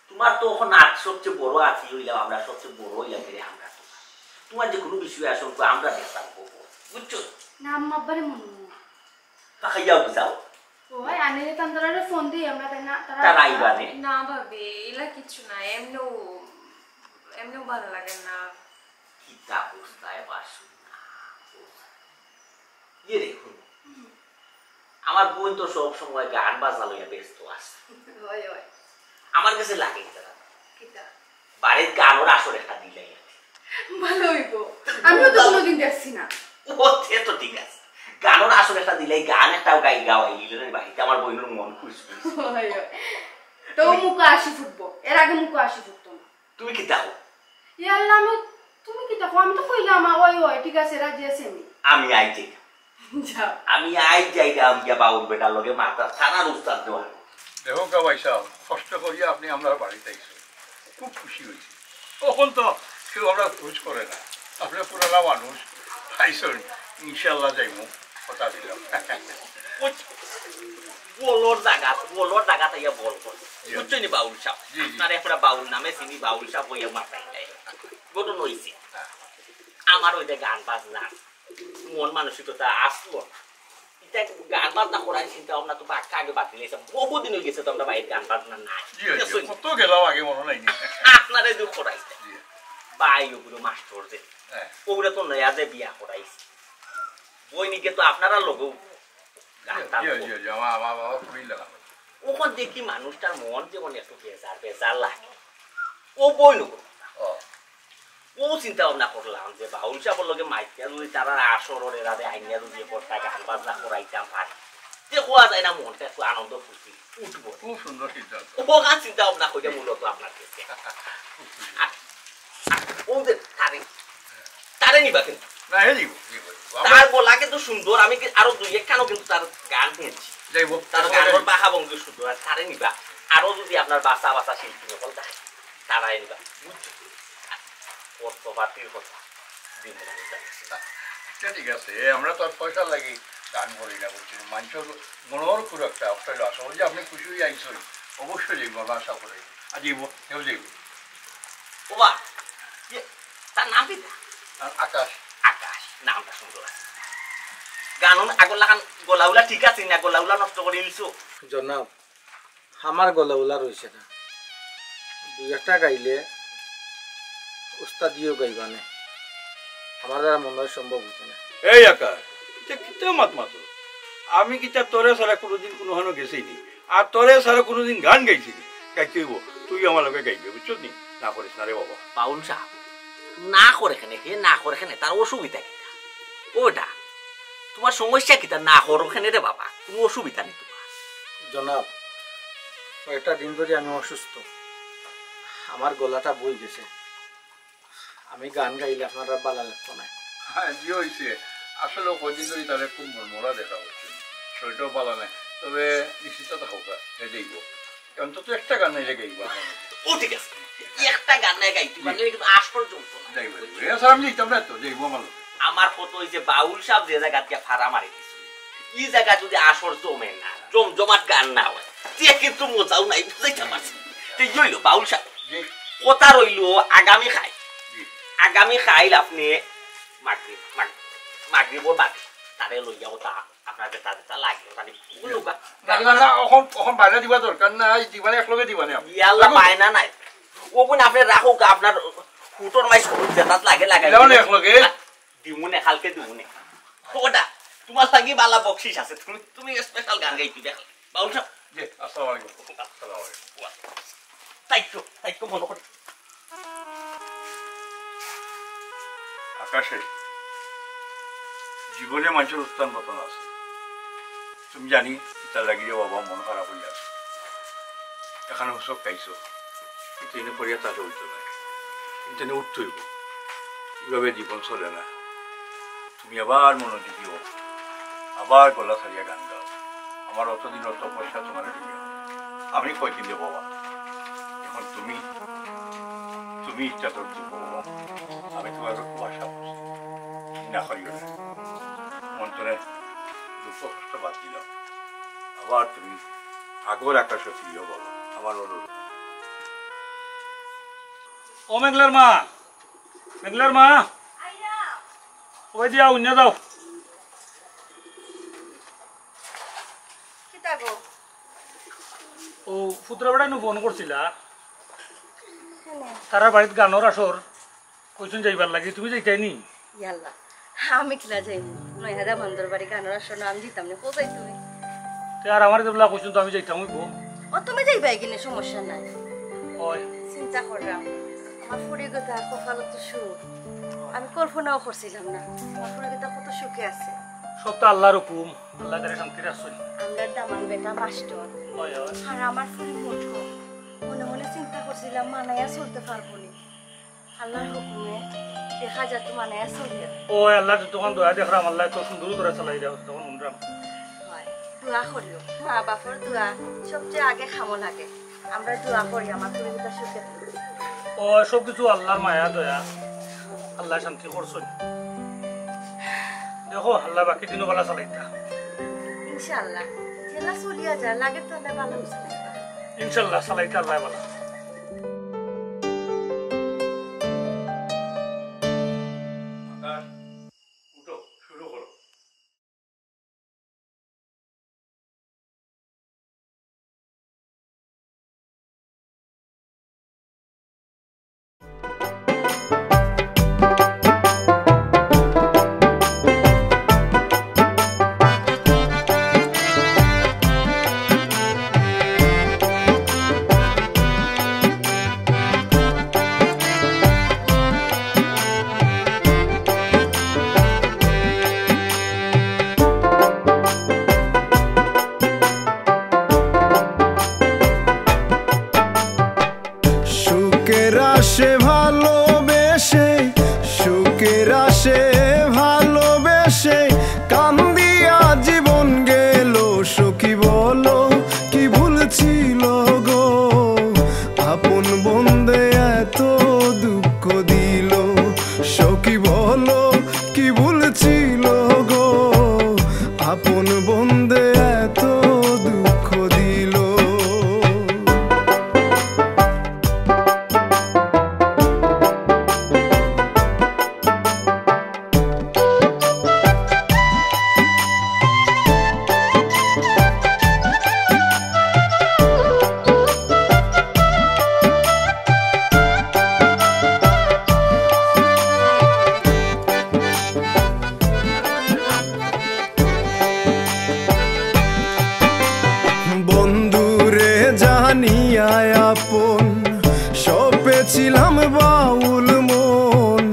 তোমার তো এখন আত সবচেয়ে বড় আছি হইলাম আমরা, সবচেয়ে বড় হইলাম রে আমরা তোমার। তোমার যে কোনো বিষয় আসল তো আমরা দেখতাম গো, বুঝছো? না আম্মা, আব্বারে মনে মনে। তা খাইয়া বুঝাও। ও ভাই, আনিলে তান্তারারে ফোন দিই আমরা, তাই না? তারা আইবা নে। না ভাবি, এলা কিছু না, এমনিও এমনিও ভালো লাগে না। কিতা অবস্থা এবার শুন না। ইয়ে রে, হুনো। আমার বোন তো সব সময় গান বাজনা লইয়া ব্যস্ত আছে। হয় হয়। আমার গেছে লাগে কিতা জানো? কিতা? বাড়ির গানর আসর একটা দিলাই আর কি। ভালো হইব। আমিও তো কোনোদিন দেখছি না। ও, সে তো ঠিক আছে। গানর আসর একটা দিলাই, গান একটাও গাই গাওয়াই নিলে রে বাড়িতে, আমার বোনের মন খুশ খুশ। হয় হয়। তো মুখে আসি ফুটবো, এর আগে মুখে আসি ফুটতো না। তুমি কিতা কও? ইয়া আল্লাহ, আমি, তুমি কিতা কও? আমি তো কইলাম, ওই ওই, ঠিক আছে, রাজি আছি আমি। আমি আই যাইতাম। যাও। আমি আই যাইতাম গিয়া বাউল বেটার লগে মাথা থানার উস্তাদ দেওয়া। দেখো কা ভাই সাহেব, কষ্ট করিয়া আপনি আমরার বাড়িত আইছইন, খুব খুশি হইছি। তখন তো কেউ আমরা খোঁজ করে না, আপনি পুরানা মানুষ আইছইন, ইনশাল্লাহ যাইমু, কথা দিলাম। বলর জাগাত, বলর জাগাত আইয়া বল কর। জি। বুঝছো নি বাউল সাহেব? জি, জি। আপনার এখন বাউল নামে চিনি, বাউল সাহেব হইয়া মাথায় নাই। ঘটনা হইছে। আমার ওই যে গান বাজনা, মন মানসিকতা আসলো না। ইতা গান বাজনা করার চিন্তা ভাবনা তো বাক্কা আগে বাদ দিলে, বহুদিন হয়ে গেছে তো আমরা বাইরে গান বাজনা নাই। জি, জি, বুঝছো নি? কত গেলাম আগে মনে নাই নি। আপনারে দুঃখ করাইছে। জি। ভাই ওগুলো মাস্টর যে, হ্যাঁ। ওগুলো তো নয়া যে বিয়া করাইছে। বই নিকে তো আপনারা লগেও গান টান জি, করো। জি, জি, আমার, আমার বাবা খুবই লেখা। ওখান দেখি মানুষটার মন যেমন একটু বেজার, বেজার লাগে। ও বই নগো। ও, ও চিন্তা ভাবনা করলাম যে বাউল সাহেবর লগে মাইকিয়া যদি তারা আসর ওরে রাতে আইনিয়া যদি করতা গান বাজনা করাইতাম পারি। যে কোয়া যায় না মনটা একটু আনন্দ ফুর্তি উঠবো। খুব সুন্দর সিদ্ধান্ত। ওখান চিন্তা ভাবনা কইলে মূলত আপনার কাছে। আর, আর ও যে তারে, তারে নিবা কিন্তু। না, হে দিব, দিব, দিব। আমরা তার গলা কিন্তু সুন্দর, আমি কি আরো দুই একখানও কিন্তু তার গান শুনছি। যাইব। তার গানর বাহা ভঙ্গি সুন্দর, আর তারে নিবা। আরো যদি আপনার বাসা বাসা শিল্পী হকল থাকে, তারাই নিবা। বুঝছো? আর অর্থপাতির কথা, দিন মনে জানিস না। আচ্ছা, ঠিক আছে, এ, আমরা তো আর পয়সা লাগি গান করি না, বুঝছেন? মানুষের মনের খুব একটা, একটা আসলে যে আপনি খুশি হয়ে আইসেন, অবশ্যই যাইব, আমরা আশা করি। আর যাইব, কেউ যাইব। ওবা, ইয়ে, তার নাম কি? আর আকাশ। আকাশ, নামটা সুন্দর আছে। গান আগর লাখান গলাউলা ঠিক আছে না, গলাউলা নষ্ট করে দিছো। জনাব, আমার গলাউলা রইছে না, দুই একটা গাইলে উস্তাদিও গাইবা নে, আমার দ্বারা মনে হয় সম্ভব হইতো না। এই আকাশ, এটা কিতা মাত মাতো? আমি কিতা তোরে ছাড়া কোনোদিন কোনোখানো গেছি নি? আর তোরে ছাড়া কোনোদিন গান গাইছি নি? গাইতে হইব, তুই আমার লগে গাইবে, বুঝছো নি? না করিস না রে বাবা। বাউল সাহেব, না করে কেনে, হে না করে কেনে, তার অসুবিধা কিতা? ওটা, তোমার সমস্যা কিতা? না করো কেনে রে বাবা, কোনো অসুবিধা নেই তোমার। জনাব, কয়েকটা দিন ধরে আমি অসুস্থ, আমার গলাটা বই গেছে, আমি গান গাইলে আপনারা ভালো লাগতো না। হ্যাঁ, জি হয়েছে। আসলে কদিন ধরে তার একটু মনমরা দেখা হচ্ছে, শরীরটাও ভালো নাই, তবে নিশ্চিত থাকো, হে যাইব। অন্তত একটা গান নাইলে গাইব। ও ঠিক আছে, একটা গান নাই গাইতে পারলে কিন্তু আসর জমতো না। যাইব, যাইব। এছাড়া আমি যাইতাম না তো, যাইব আমার লগে। আমার কত হইছে বাউল সাহেব যে জায়গাত গিয়া ফাড়া মারি দিছে, এই জায়গা যদি আসর জমে না, জমজমাট গান না হয়, তে কিন্তু মজাও নাই, বুঝাইতে পারছি। তে ই হইল বাউল সাহেব, জি, কথা রইল আগামী খাই, জি। আগামী খাইল আপনি মাগরিব, মাগ-, মাগরিবর বাদে তারে লইয়া কথা আপনার বেটা বেটা লাগলো, খালি বলুক গা। না, না, না, অখন, অখন বাইরে দিবা দরকার নাই, দিবা না, একলগে দিবা না। ইয়াল্লা, লাগো। বায়না নাই। ও বোন, আপনে রাখউক, আপনার হুটর মাইজ করুক, যেটাত লাগে লাগাই দিলাও না দিবা। একলগে। দিমুনে, কালকে দিমুনে। ওটা, তুমার লাগি বালা বকশিস আছে, তুমি, তুমি স্পেশাল গান গাইতে দেখো। বাউল সাব। জি, আসসালামু আলাইকুম। আসসালামু আলাইকুম। তাই তো, তাই তো মনো করি। আকাশে, জীবনে মানষর উত্থান পতন আছে। তুমি জানি, ইতার লাগি রে বাবা মন খারাপ অইয়া আছে। এখানো হুসক খাইছো, কিন্তু এনে পড়িয়া তাহলে অইতো না, কিন্তু এনে উঠতে অইবো। এইভাবে জীবন চলে না। তুমি আবার মনোযোগী হও, আবার গলা ছাড়িয়া গান গাও। আমার অতদিনর তপস্যা তুমারে দিয়া আমি কয়দিন রে বাবা। এখন তুমি, তুমি ইচ্ছা করতে বাবা, আমি তুমার খুব আশা করছি, না করিও না। মন তনে দুঃখ কষ্ট বাদ দিলাও, আবার তুমি আগর আকাশে ফিরিও বাবা, আমার অনুরোধ। ও মেঘলার মা, মেঘলার মা, ওই দিয়া উন্না যাও। কিতা গো? ও ফুতরা বেটায় নু ফোন করছিলা। কেনে? তারার বাড়িত গানর আসর, কইছইন যাইবার লাগি, তুমি যাইতায় নি? ইয়াল্লা, আমি কিলা যাইমু? নয়া দামান্দর বাড়ি গানর আসর না, আমি যাইতাম না, কো যাই তুমি? তে আর আমারে যেবলা কইছইন তো আমি যাইতাম অইবো। ও, তুমি যাইবায় কিনে, সমস্যা নাই। ওই। চিন্তা কররাম, আমার ফুড়ি কথা কপালো তো সুখ, আমি কল্পনাও করছিলাম না। আমার ফুড়ি কথা কত সুখে আছে। সব তো আল্লার হুকুম, আল্লায় তারে শান্তি রাখছইন। আমরার দামান বেটা মাস্টর, ওই, ওই। আর আমার ফুড়ি মূর্খ। মনে মনে চিন্তা করছিলাম মানাইয়া চলতে পারবো নি। আল্লার হুকুমে দেখা যার তো মানাইয়া চলিয়া। ও আল্লায় তো তখন দয়া দেখরাম, আল্লায় তো সুন্দর করে চালাই দেওয়া তখন হুনরাম। হয়, দোয়া করিও, মা বাপর দোয়া সবচেয়ে আগে খামো লাগে। আমরা দোয়া করি আমার ফুড়ি বেটা সুখে থাকুক। ও সব কিছু আল্লার মায়া দয়া, আল্লায় শান্তি করছইন। দেখো আল্লায় বাকি দিনও বালা চালাইতা। ইনশাআল্লাহ, যেলা চলিয়া যায়, লাগের তো আল্লায় বালা চালাইতা। ইনশাআল্লাহ, চালাইতা আল্লায় বালা। আকাশ, উঠো, শুরু করো। সুখের আশে ভালোবেসে, সুখের আশে ভালোবেসে, কান্দিয়া জীবন গেল। সখী বলো কি ভুল ছিল গো, আপন বন্দে এত দুঃখ দিল। সখী বলো কি ভুল ছিল গো, আপন বন্দে এত দুঃখ দিল। বন্ধুরে জানিয়া আপন, সপে ছিলাম বাউল মন,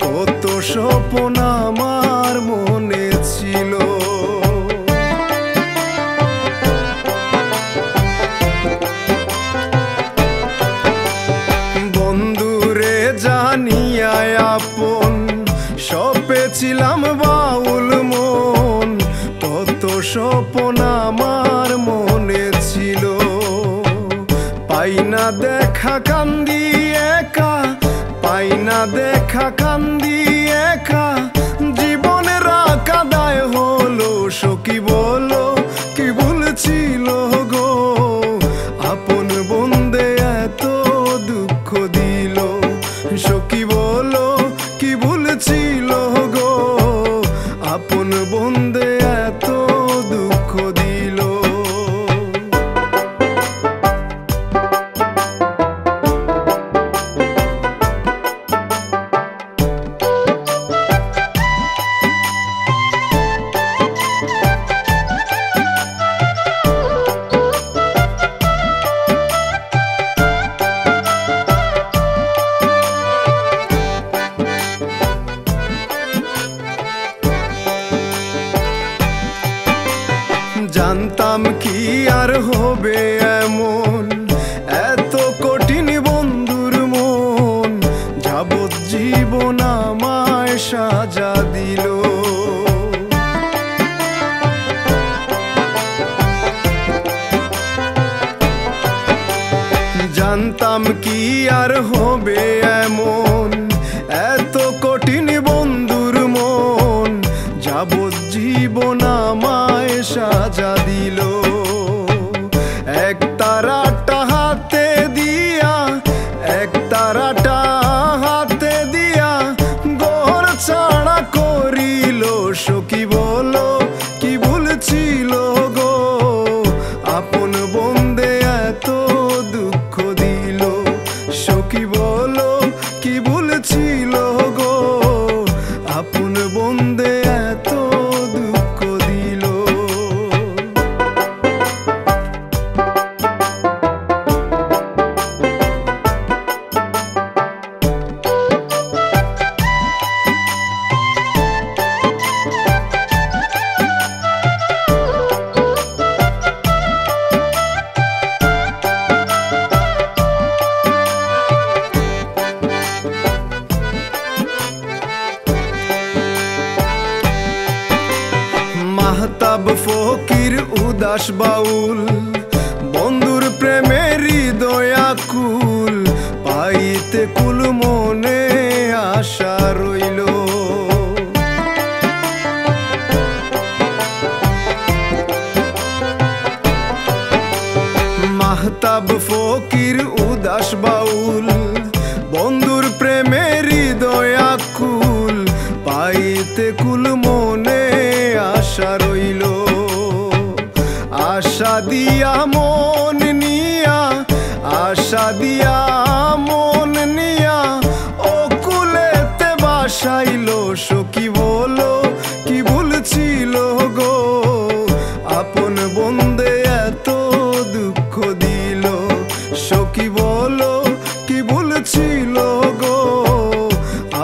কত স্বপন আমার মনে ছিল। বন্ধুরে জানিয়া আপন, সপে ছিলাম বাউল মন, কত স্বপন আমার মনে ছিল। পাই না দেখা কান্দি একা, পাই না দেখা কান্দি একা, জীবনের কাদায় হলো। সখী বলো কি ভুল ছিল গো, আপন বন্দে এত দুঃখ দিল। সখী বলো কি ভুল ছিল গো, আপন বন্দে এত জানতাম কি আর হবে এমন, এত কঠিন বন্ধুর মন, যাবজ্জীবন আমায় সাজা দিল। এক তারাটা হাতে দিয়া, এক তারাটা হাতে দিয়া, ঘর ছাড়া করিল। সখী বলো, কি ভুল ছিল গো, আপন বন্দে এত দুঃখ দিল। সখী বলো, কি ভুল ছিল গো, আপন বন্দে এত দুঃখ দিল। মাহতাব ফকির উদাস বাউল, বন্ধুর প্রেমে হৃদয় আকুল, পাইতে কুল মনে আশা রইল। মাহতাব ফকির উদাস বাউল, বন্ধুর প্রেমে হৃদয় আকুল, পাইতে কুল মনে আশা রইল। আশা দিয়া মন নিয়া, আশা দিয়া মন নিয়া, অকুলেতে বাসাইল। সখী বলো, কি ভুল ছিল গো, আপন বন্দে এত দুঃখ দিল। সখী বলো, কি ভুল ছিল গো,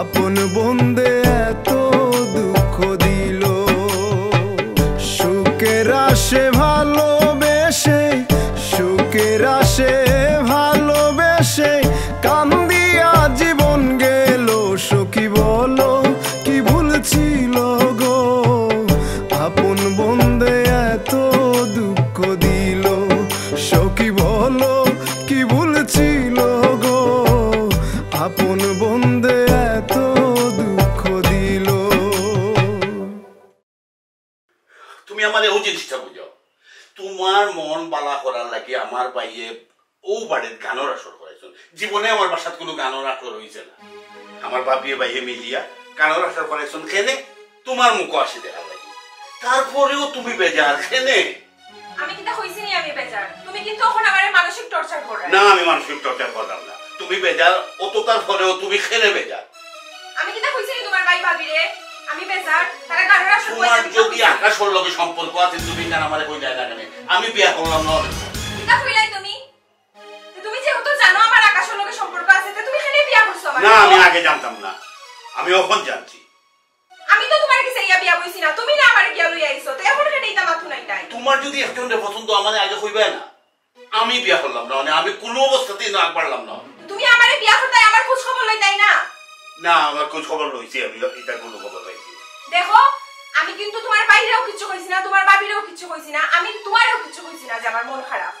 আপন বন্দে এত দুঃখ দিল। সুখের আশে ভালোবেসে, সুখের আশে ভালোবেসে, কান্দিয়া জীবন গেল। সখী বলো, কি ভুল ছিল গো, আপন বন্দে এত দুঃখ দিল। সখী বলো, কি ভুল ছিল গো, আপন বন্দে এত দুঃখ দিল। তুমি আমারে অউ জিনিসটা বুঝাও, তুমার মন বালা করার লাগি আমার ভাইয়ে অউ বাড়িত গানর আসর করাইছইন। জীবনে আমার বাসাত কুনু গানর আসর অইছে না। আমার ভাবিয়ে ভাইয়ে মিলিয়া গানর আসর করাইছইন কেনে? তুমার মুখো হাসি দেখার লাগি। তারপরেও তুমি বেজার কেনে? আমি কিতা কইছি নি আমি বেজার? তুমি কিন্তু অখন আমারে মানসিক torture কররায়। না, আমি মানসিক torture কররাম না। তুমি বেজার, অততার পরেও তুমি কেনে বেজার? আমি কিতা কইছি নি তুমার ভাই ভাবিরে আমি বেজার? তারা গানর আসর তুমার করাইছে, আমি কিতা যদি কইছি? আকাশর লগে সম্পর্ক আছে, তুমি কেনে আমারে কইলায় না কেনে? আমি বিয়া করলাম না। কিতা কইলায় তুমি? তুমি যেহেতু জানো আমার আকাশর লগে সম্পর্ক আছে, তে তুমি কেনে বিয়া করছো আমার না, লগে? আমি আগে জানতাম না, আমি অখন জানছি। আমি তো তুমার গেছে ইয়া বিয়া বইছি না, তুমি না আমারে গিয়া লইয়া আইছো, তে অখন কেনে ইতা মাত হুনাইতায়? তুমার যদি একজনরে পছন্দ, আমারে আগে কইবায় না। আমি বিয়া করলাম না, মানে আমি কুনু অবস্থাতেই না পারলাম না। তুমি আমারে বিয়া করতায়, আমার খোঁজ খবর লইতায় না? না, আমার খোঁজ খবর লইছি আমি, ইতা কুনু খবর লইছি। দেখো, আমি কিন্তু তুমার ভাইরেও কিচ্ছু কইছি না, তুমার ভাবিরেও কিচ্ছু কইছি না, আমি তুমারেও কিচ্ছু কইছি না যে আমার মন খারাপ।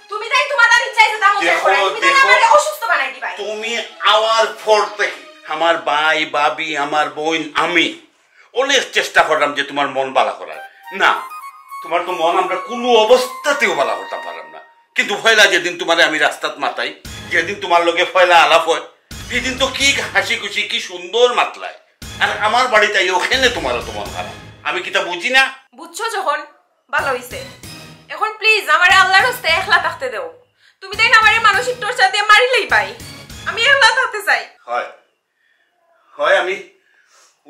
তুমি তাই তুমার তার ইচ্ছায় যেতা মন চায় দেখো, কররায়, তুমি তাই দেখো, আমারে অসুস্থ বানাই দিবায়। তুমি আওয়ার পর থাকি আমার ভাই, ভাবি, আমার বইন, আমি অনেক চেষ্টা করলাম যে তুমার মন বালা করার। না, তুমার তো মন আমরা কুনু অবস্থাতেও বালা করতাম পারলাম না। কিন্তু পয়লা যেদিন তুমারে আমি রাস্তাত মাতাই, যেদিন তুমার লগে পয়লা আলাপ অয়, হিদিন তো কি হাসি খুশি, কি সুন্দর মাতলায়। আর আমার বাড়িত আইয়া কেনে তুমার অত মন খারাপ? আমি কিতা বুঝি না? বুঝছো যখন, ভালা অইছে। অখন please আমারে আল্লার ওয়াস্তে একলা থাকতে দেও। তুমি তাইন আমারে মানসিক torture দিয়া মারিলাইবায়, আমি একলা থাকতে চাই। হয়, হয়, আমি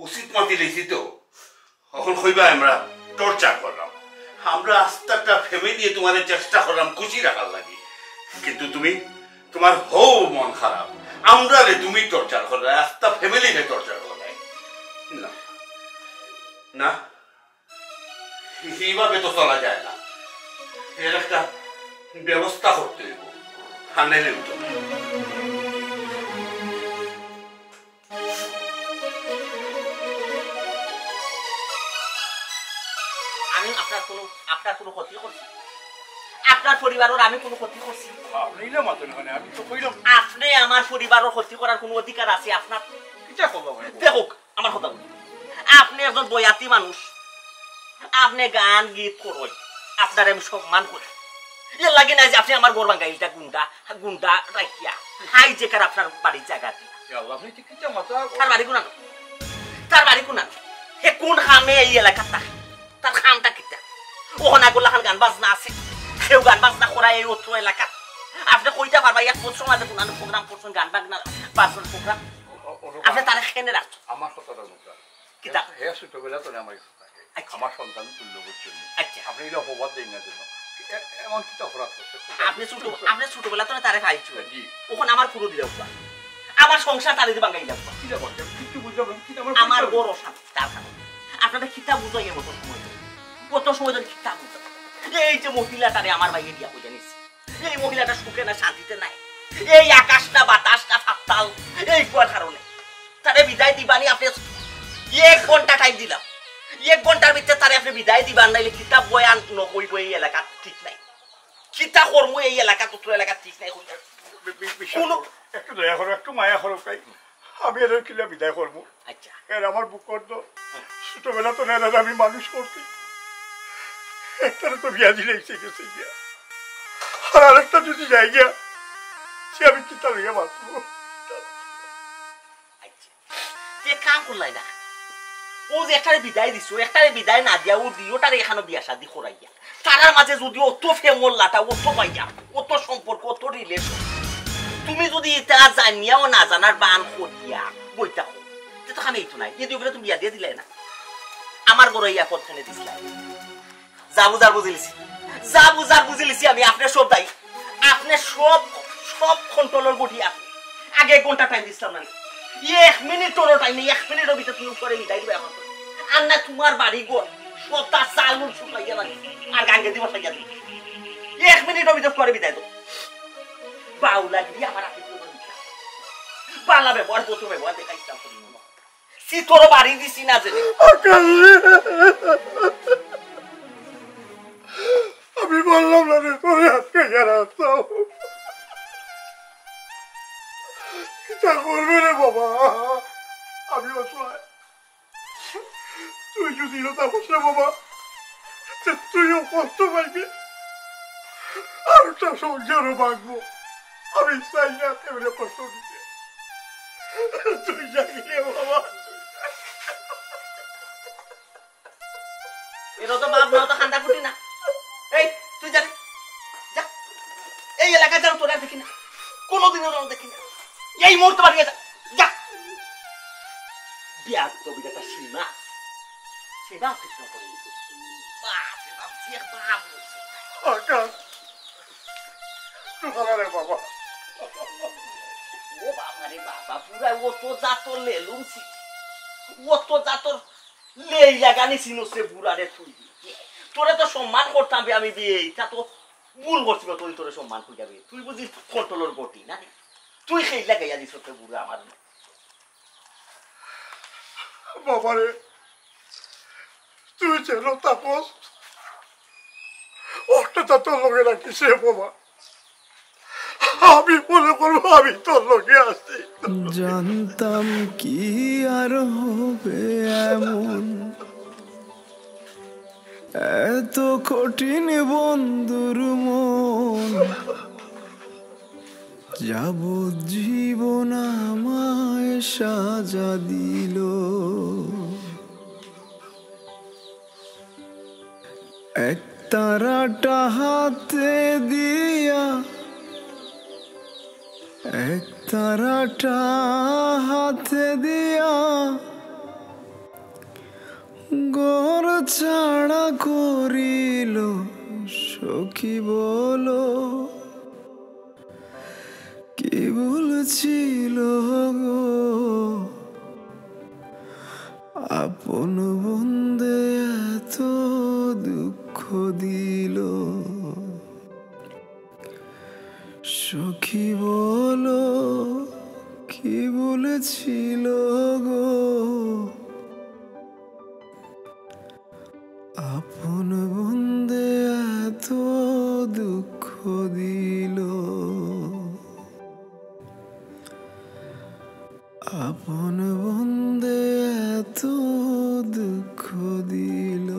উচিত মাতি লইছি তো। অখন কইবায় আমরা torture করলাম, আমরা আস্তা একটা family তুমারে চেষ্টা করলাম খুশি রাখার লাগি, কিন্তু তুমি তুমার হউ মন খারাপ, আমরারে তুমি torture কররায়, আস্তা family রে torture কররায়। না, না, এইভাবে তো চলা যায় না, এর একটা ব্যবস্থা করতে অইবো। হানে লেউ তো। আমি আপনার কোনো, আপনার কোনো ক্ষতি করছি? আপনার পরিবারর আমি কুনু ক্ষতি করছি? আপনে ইলা মাতইন কেনে, আমি তো কইলাম। আপনে আমার পরিবারর ক্ষতি করার কুনু অধিকার আছে আপনার? কিতা খবর? দেখউক, আমার কথা হুনউক। আপনে একজন বয়াতি মানুষ, আপনে গান গীত করইন, আপনারে আমি সম্মান করি। এর লাগি নায় যে আপনে আমার ঘর ভাঙ্গাইলিতা গুন্ডা, গুন্ডা রাখিয়া, হাইজ্যাকার আপনার বাড়ির জাগা দিয়া। ইয়া আল্লাহ, আপনে ইতা কিতা মাতইন? তার বাড়ি কুনানো? তার বাড়ি কুনানো? হে কুন কামে এই এলাকাত থাকে? তার কামটা কিতা? অখন আগর লাখান গান বাজনা আছে, কেউ গান বাজনা করায় এই অত্র এলাকাত? আপনে কইতা পারবা এক বছর মাঝে কুনানো program করছইন, গান বাজনা, বাজনার program? ও, ও, ও, আপনে তারে কেনে রাখছইন? আমার কথাটা হুনউক্কা। কিতা? হে ছোটবেলা থনে আমার কাছে থাকে। আচ্ছা। আমার সন্তান তুল্য বুঝছইন। আচ্ছা। আপনে ইলা অপবাদ দেইন না যেন। এ-, এমন কিতা অপরাধ করছে? আপনে ছোট, আপনে ছোটবেলা থনে তারে পাইছইন। জি। অখন আমার পুরো দিলা উঠবা। আমার সংসার তারে দি ভাঙ্গাইলা উঠবা। কিতা করছে? আমি কিচ্ছু বুঝলাম না। কিতা আমার আমার পরিচয়? বড় অশান্তি, তার কারণে। আপনারে কিতা বুঝাইয়ার অত সময় ধরি? অত সময় ধরি কিতা বুঝাই? এই যে মহিলাটারে আমার ভাইয়ে বিয়া করিয়া নিছে, এই মহিলাটা সুখে না শান্তিতে নাই। এই আকাশ না বাতাস না পাতাল, এই ফুয়ার কারণে। তারে বিদায় দিবানি আপনে, এক ঘন্টা time দিলাম, এক ঘন্টার ভিতরে তারে আপনে বিদায় দিবা, নাইলে কিতা বয়ান নকইব এই এলাকাত ঠিক নাই, কিতা করমু এই এলাকাত, উত্তর এলাকাত ঠিক নাই। কইয়া বি-, বি-, বিশ্বাস কুনু করো, একটু দয়া করো, একটু মায়া করো ভাই। আমি এর কিলা বিদায় করমু? আচ্ছা। এর আমার বুকর তো ছোটবেলা তো এর আমি মানুষ করছি। একটারে তো বিয়া দিলাইছি গেছে গিয়া। আর আরেকটা যদি যাই গিয়া, সে আমি কিতা লইয়া বাঁচবো? আচ্ছা। তে কাম করলাই না। ও যে একটারে বিদায় দিছো, একটারে বিদায় না দিয়া ও দুইওটারে এখানো বিয়া শাদি করাইয়া। তারার মাঝে যদি অত প্রেমর লাটা, অত মাইয়া, অত সম্পর্ক, অত relation, তুমি যদি ইতা জানিয়াও না জানার বান করিয়া বইতা হো, তে তো খামে ইতো নাই। এই দুইওগুলো তুমি বিয়া দিয়া দিলাই না। আমার ঘরো এই আপদ কেনে দিছলায়? যা বুঝার বুঝিলিছি, যা বুঝার বুঝিলিছি আমি। আপনে সব দায়ী, আপনে সব, সব control-র গুটি আপনে। আগে এক ঘন্টা time দিছলাম না, এক মিনিটরও time নাই, এক মিনিটর ভিতরে তুমি উত্তরে বিদায় দিবা অখন। আর না তুমার বাড়ি ঘর, সবতা চাল উল শুকাইয়া লাগে, আর গাঙ্গে দিবস আইয়া দিবি। এক মিনিটর ভিতরে উত্তরে বিদায় দেও। বাউলা গিরি আমার আপনি কোনো দিতা। বালা ব্যবহার, কত ব্যবহার দেখাইছলাম তুমি। সি তোর বাড়ি দিছি না যে। আকাশ রে, আমি বললাম না রে, তোরে আটকে গেলাম তো। কিতা করবে রে বাবা, আমি অসহায়। তুই যদি ইতা করস রে বাবা, তে তুইও কষ্ট পাইবে, আর একটা সংসারও ভাঙবো। আমি চাই না কেউরে কষ্ট দিতে। তুই যাবি রে বাবা, তুই যা। এর তো বাপ না, তো কান্দা ফুটি না। এই, তুই যা রে। যা। এই এলাকায় যেন তোরে আর দেখি না। কোনোদিনও যেন দেখি না। এই মুহূর্তে বাড়ি যা। যা। বিয়ার তো বিরাট একটা সীমা। সেটা ঠিক না করে। বাপ রে বাপ, যে বাপ হয়েছে। আকাশ, তুই ভালো রে বাবা। ও বাবা রে বাবা, পুরা ও তো জাতর লেলুম ছি। ও তো জাতর লেই লাগানি চিনছে বুড়া রে তুই। তোরে তো সম্মান করতাম বে আমি বিয়ে, ইটা তো ভুল করছি বা তুই তোরে সম্মান করি যাবে। তুই বুঝিস control-র গতি না? তুই সেই লাগাইয়া দিস তোর বুড়া আমার। বাবারে, তুই যেন থাকস, অতটা তোর লগে রাখিস রে বাবা। আমি মনে করবো আমি তোর লগে আছি। জানতাম কি আর হবে এমন, এত কঠিন বন্ধুর মন, যাবজ্জীবন আমায় সাজা দিল। এক তারাটা হাতে দিয়া, এক তারাটা হাতে দিয়া, ঘর ছাড়া করিল সখী বলো। কি ভুল ছিল গো, আপন বন্ধে এত দুঃখ দিল। সখী বলো, কি ভুল ছিল গো, আপন বন্ধে এত দুঃখ দিল। আপন বন্ধে এত দুঃখ দিল।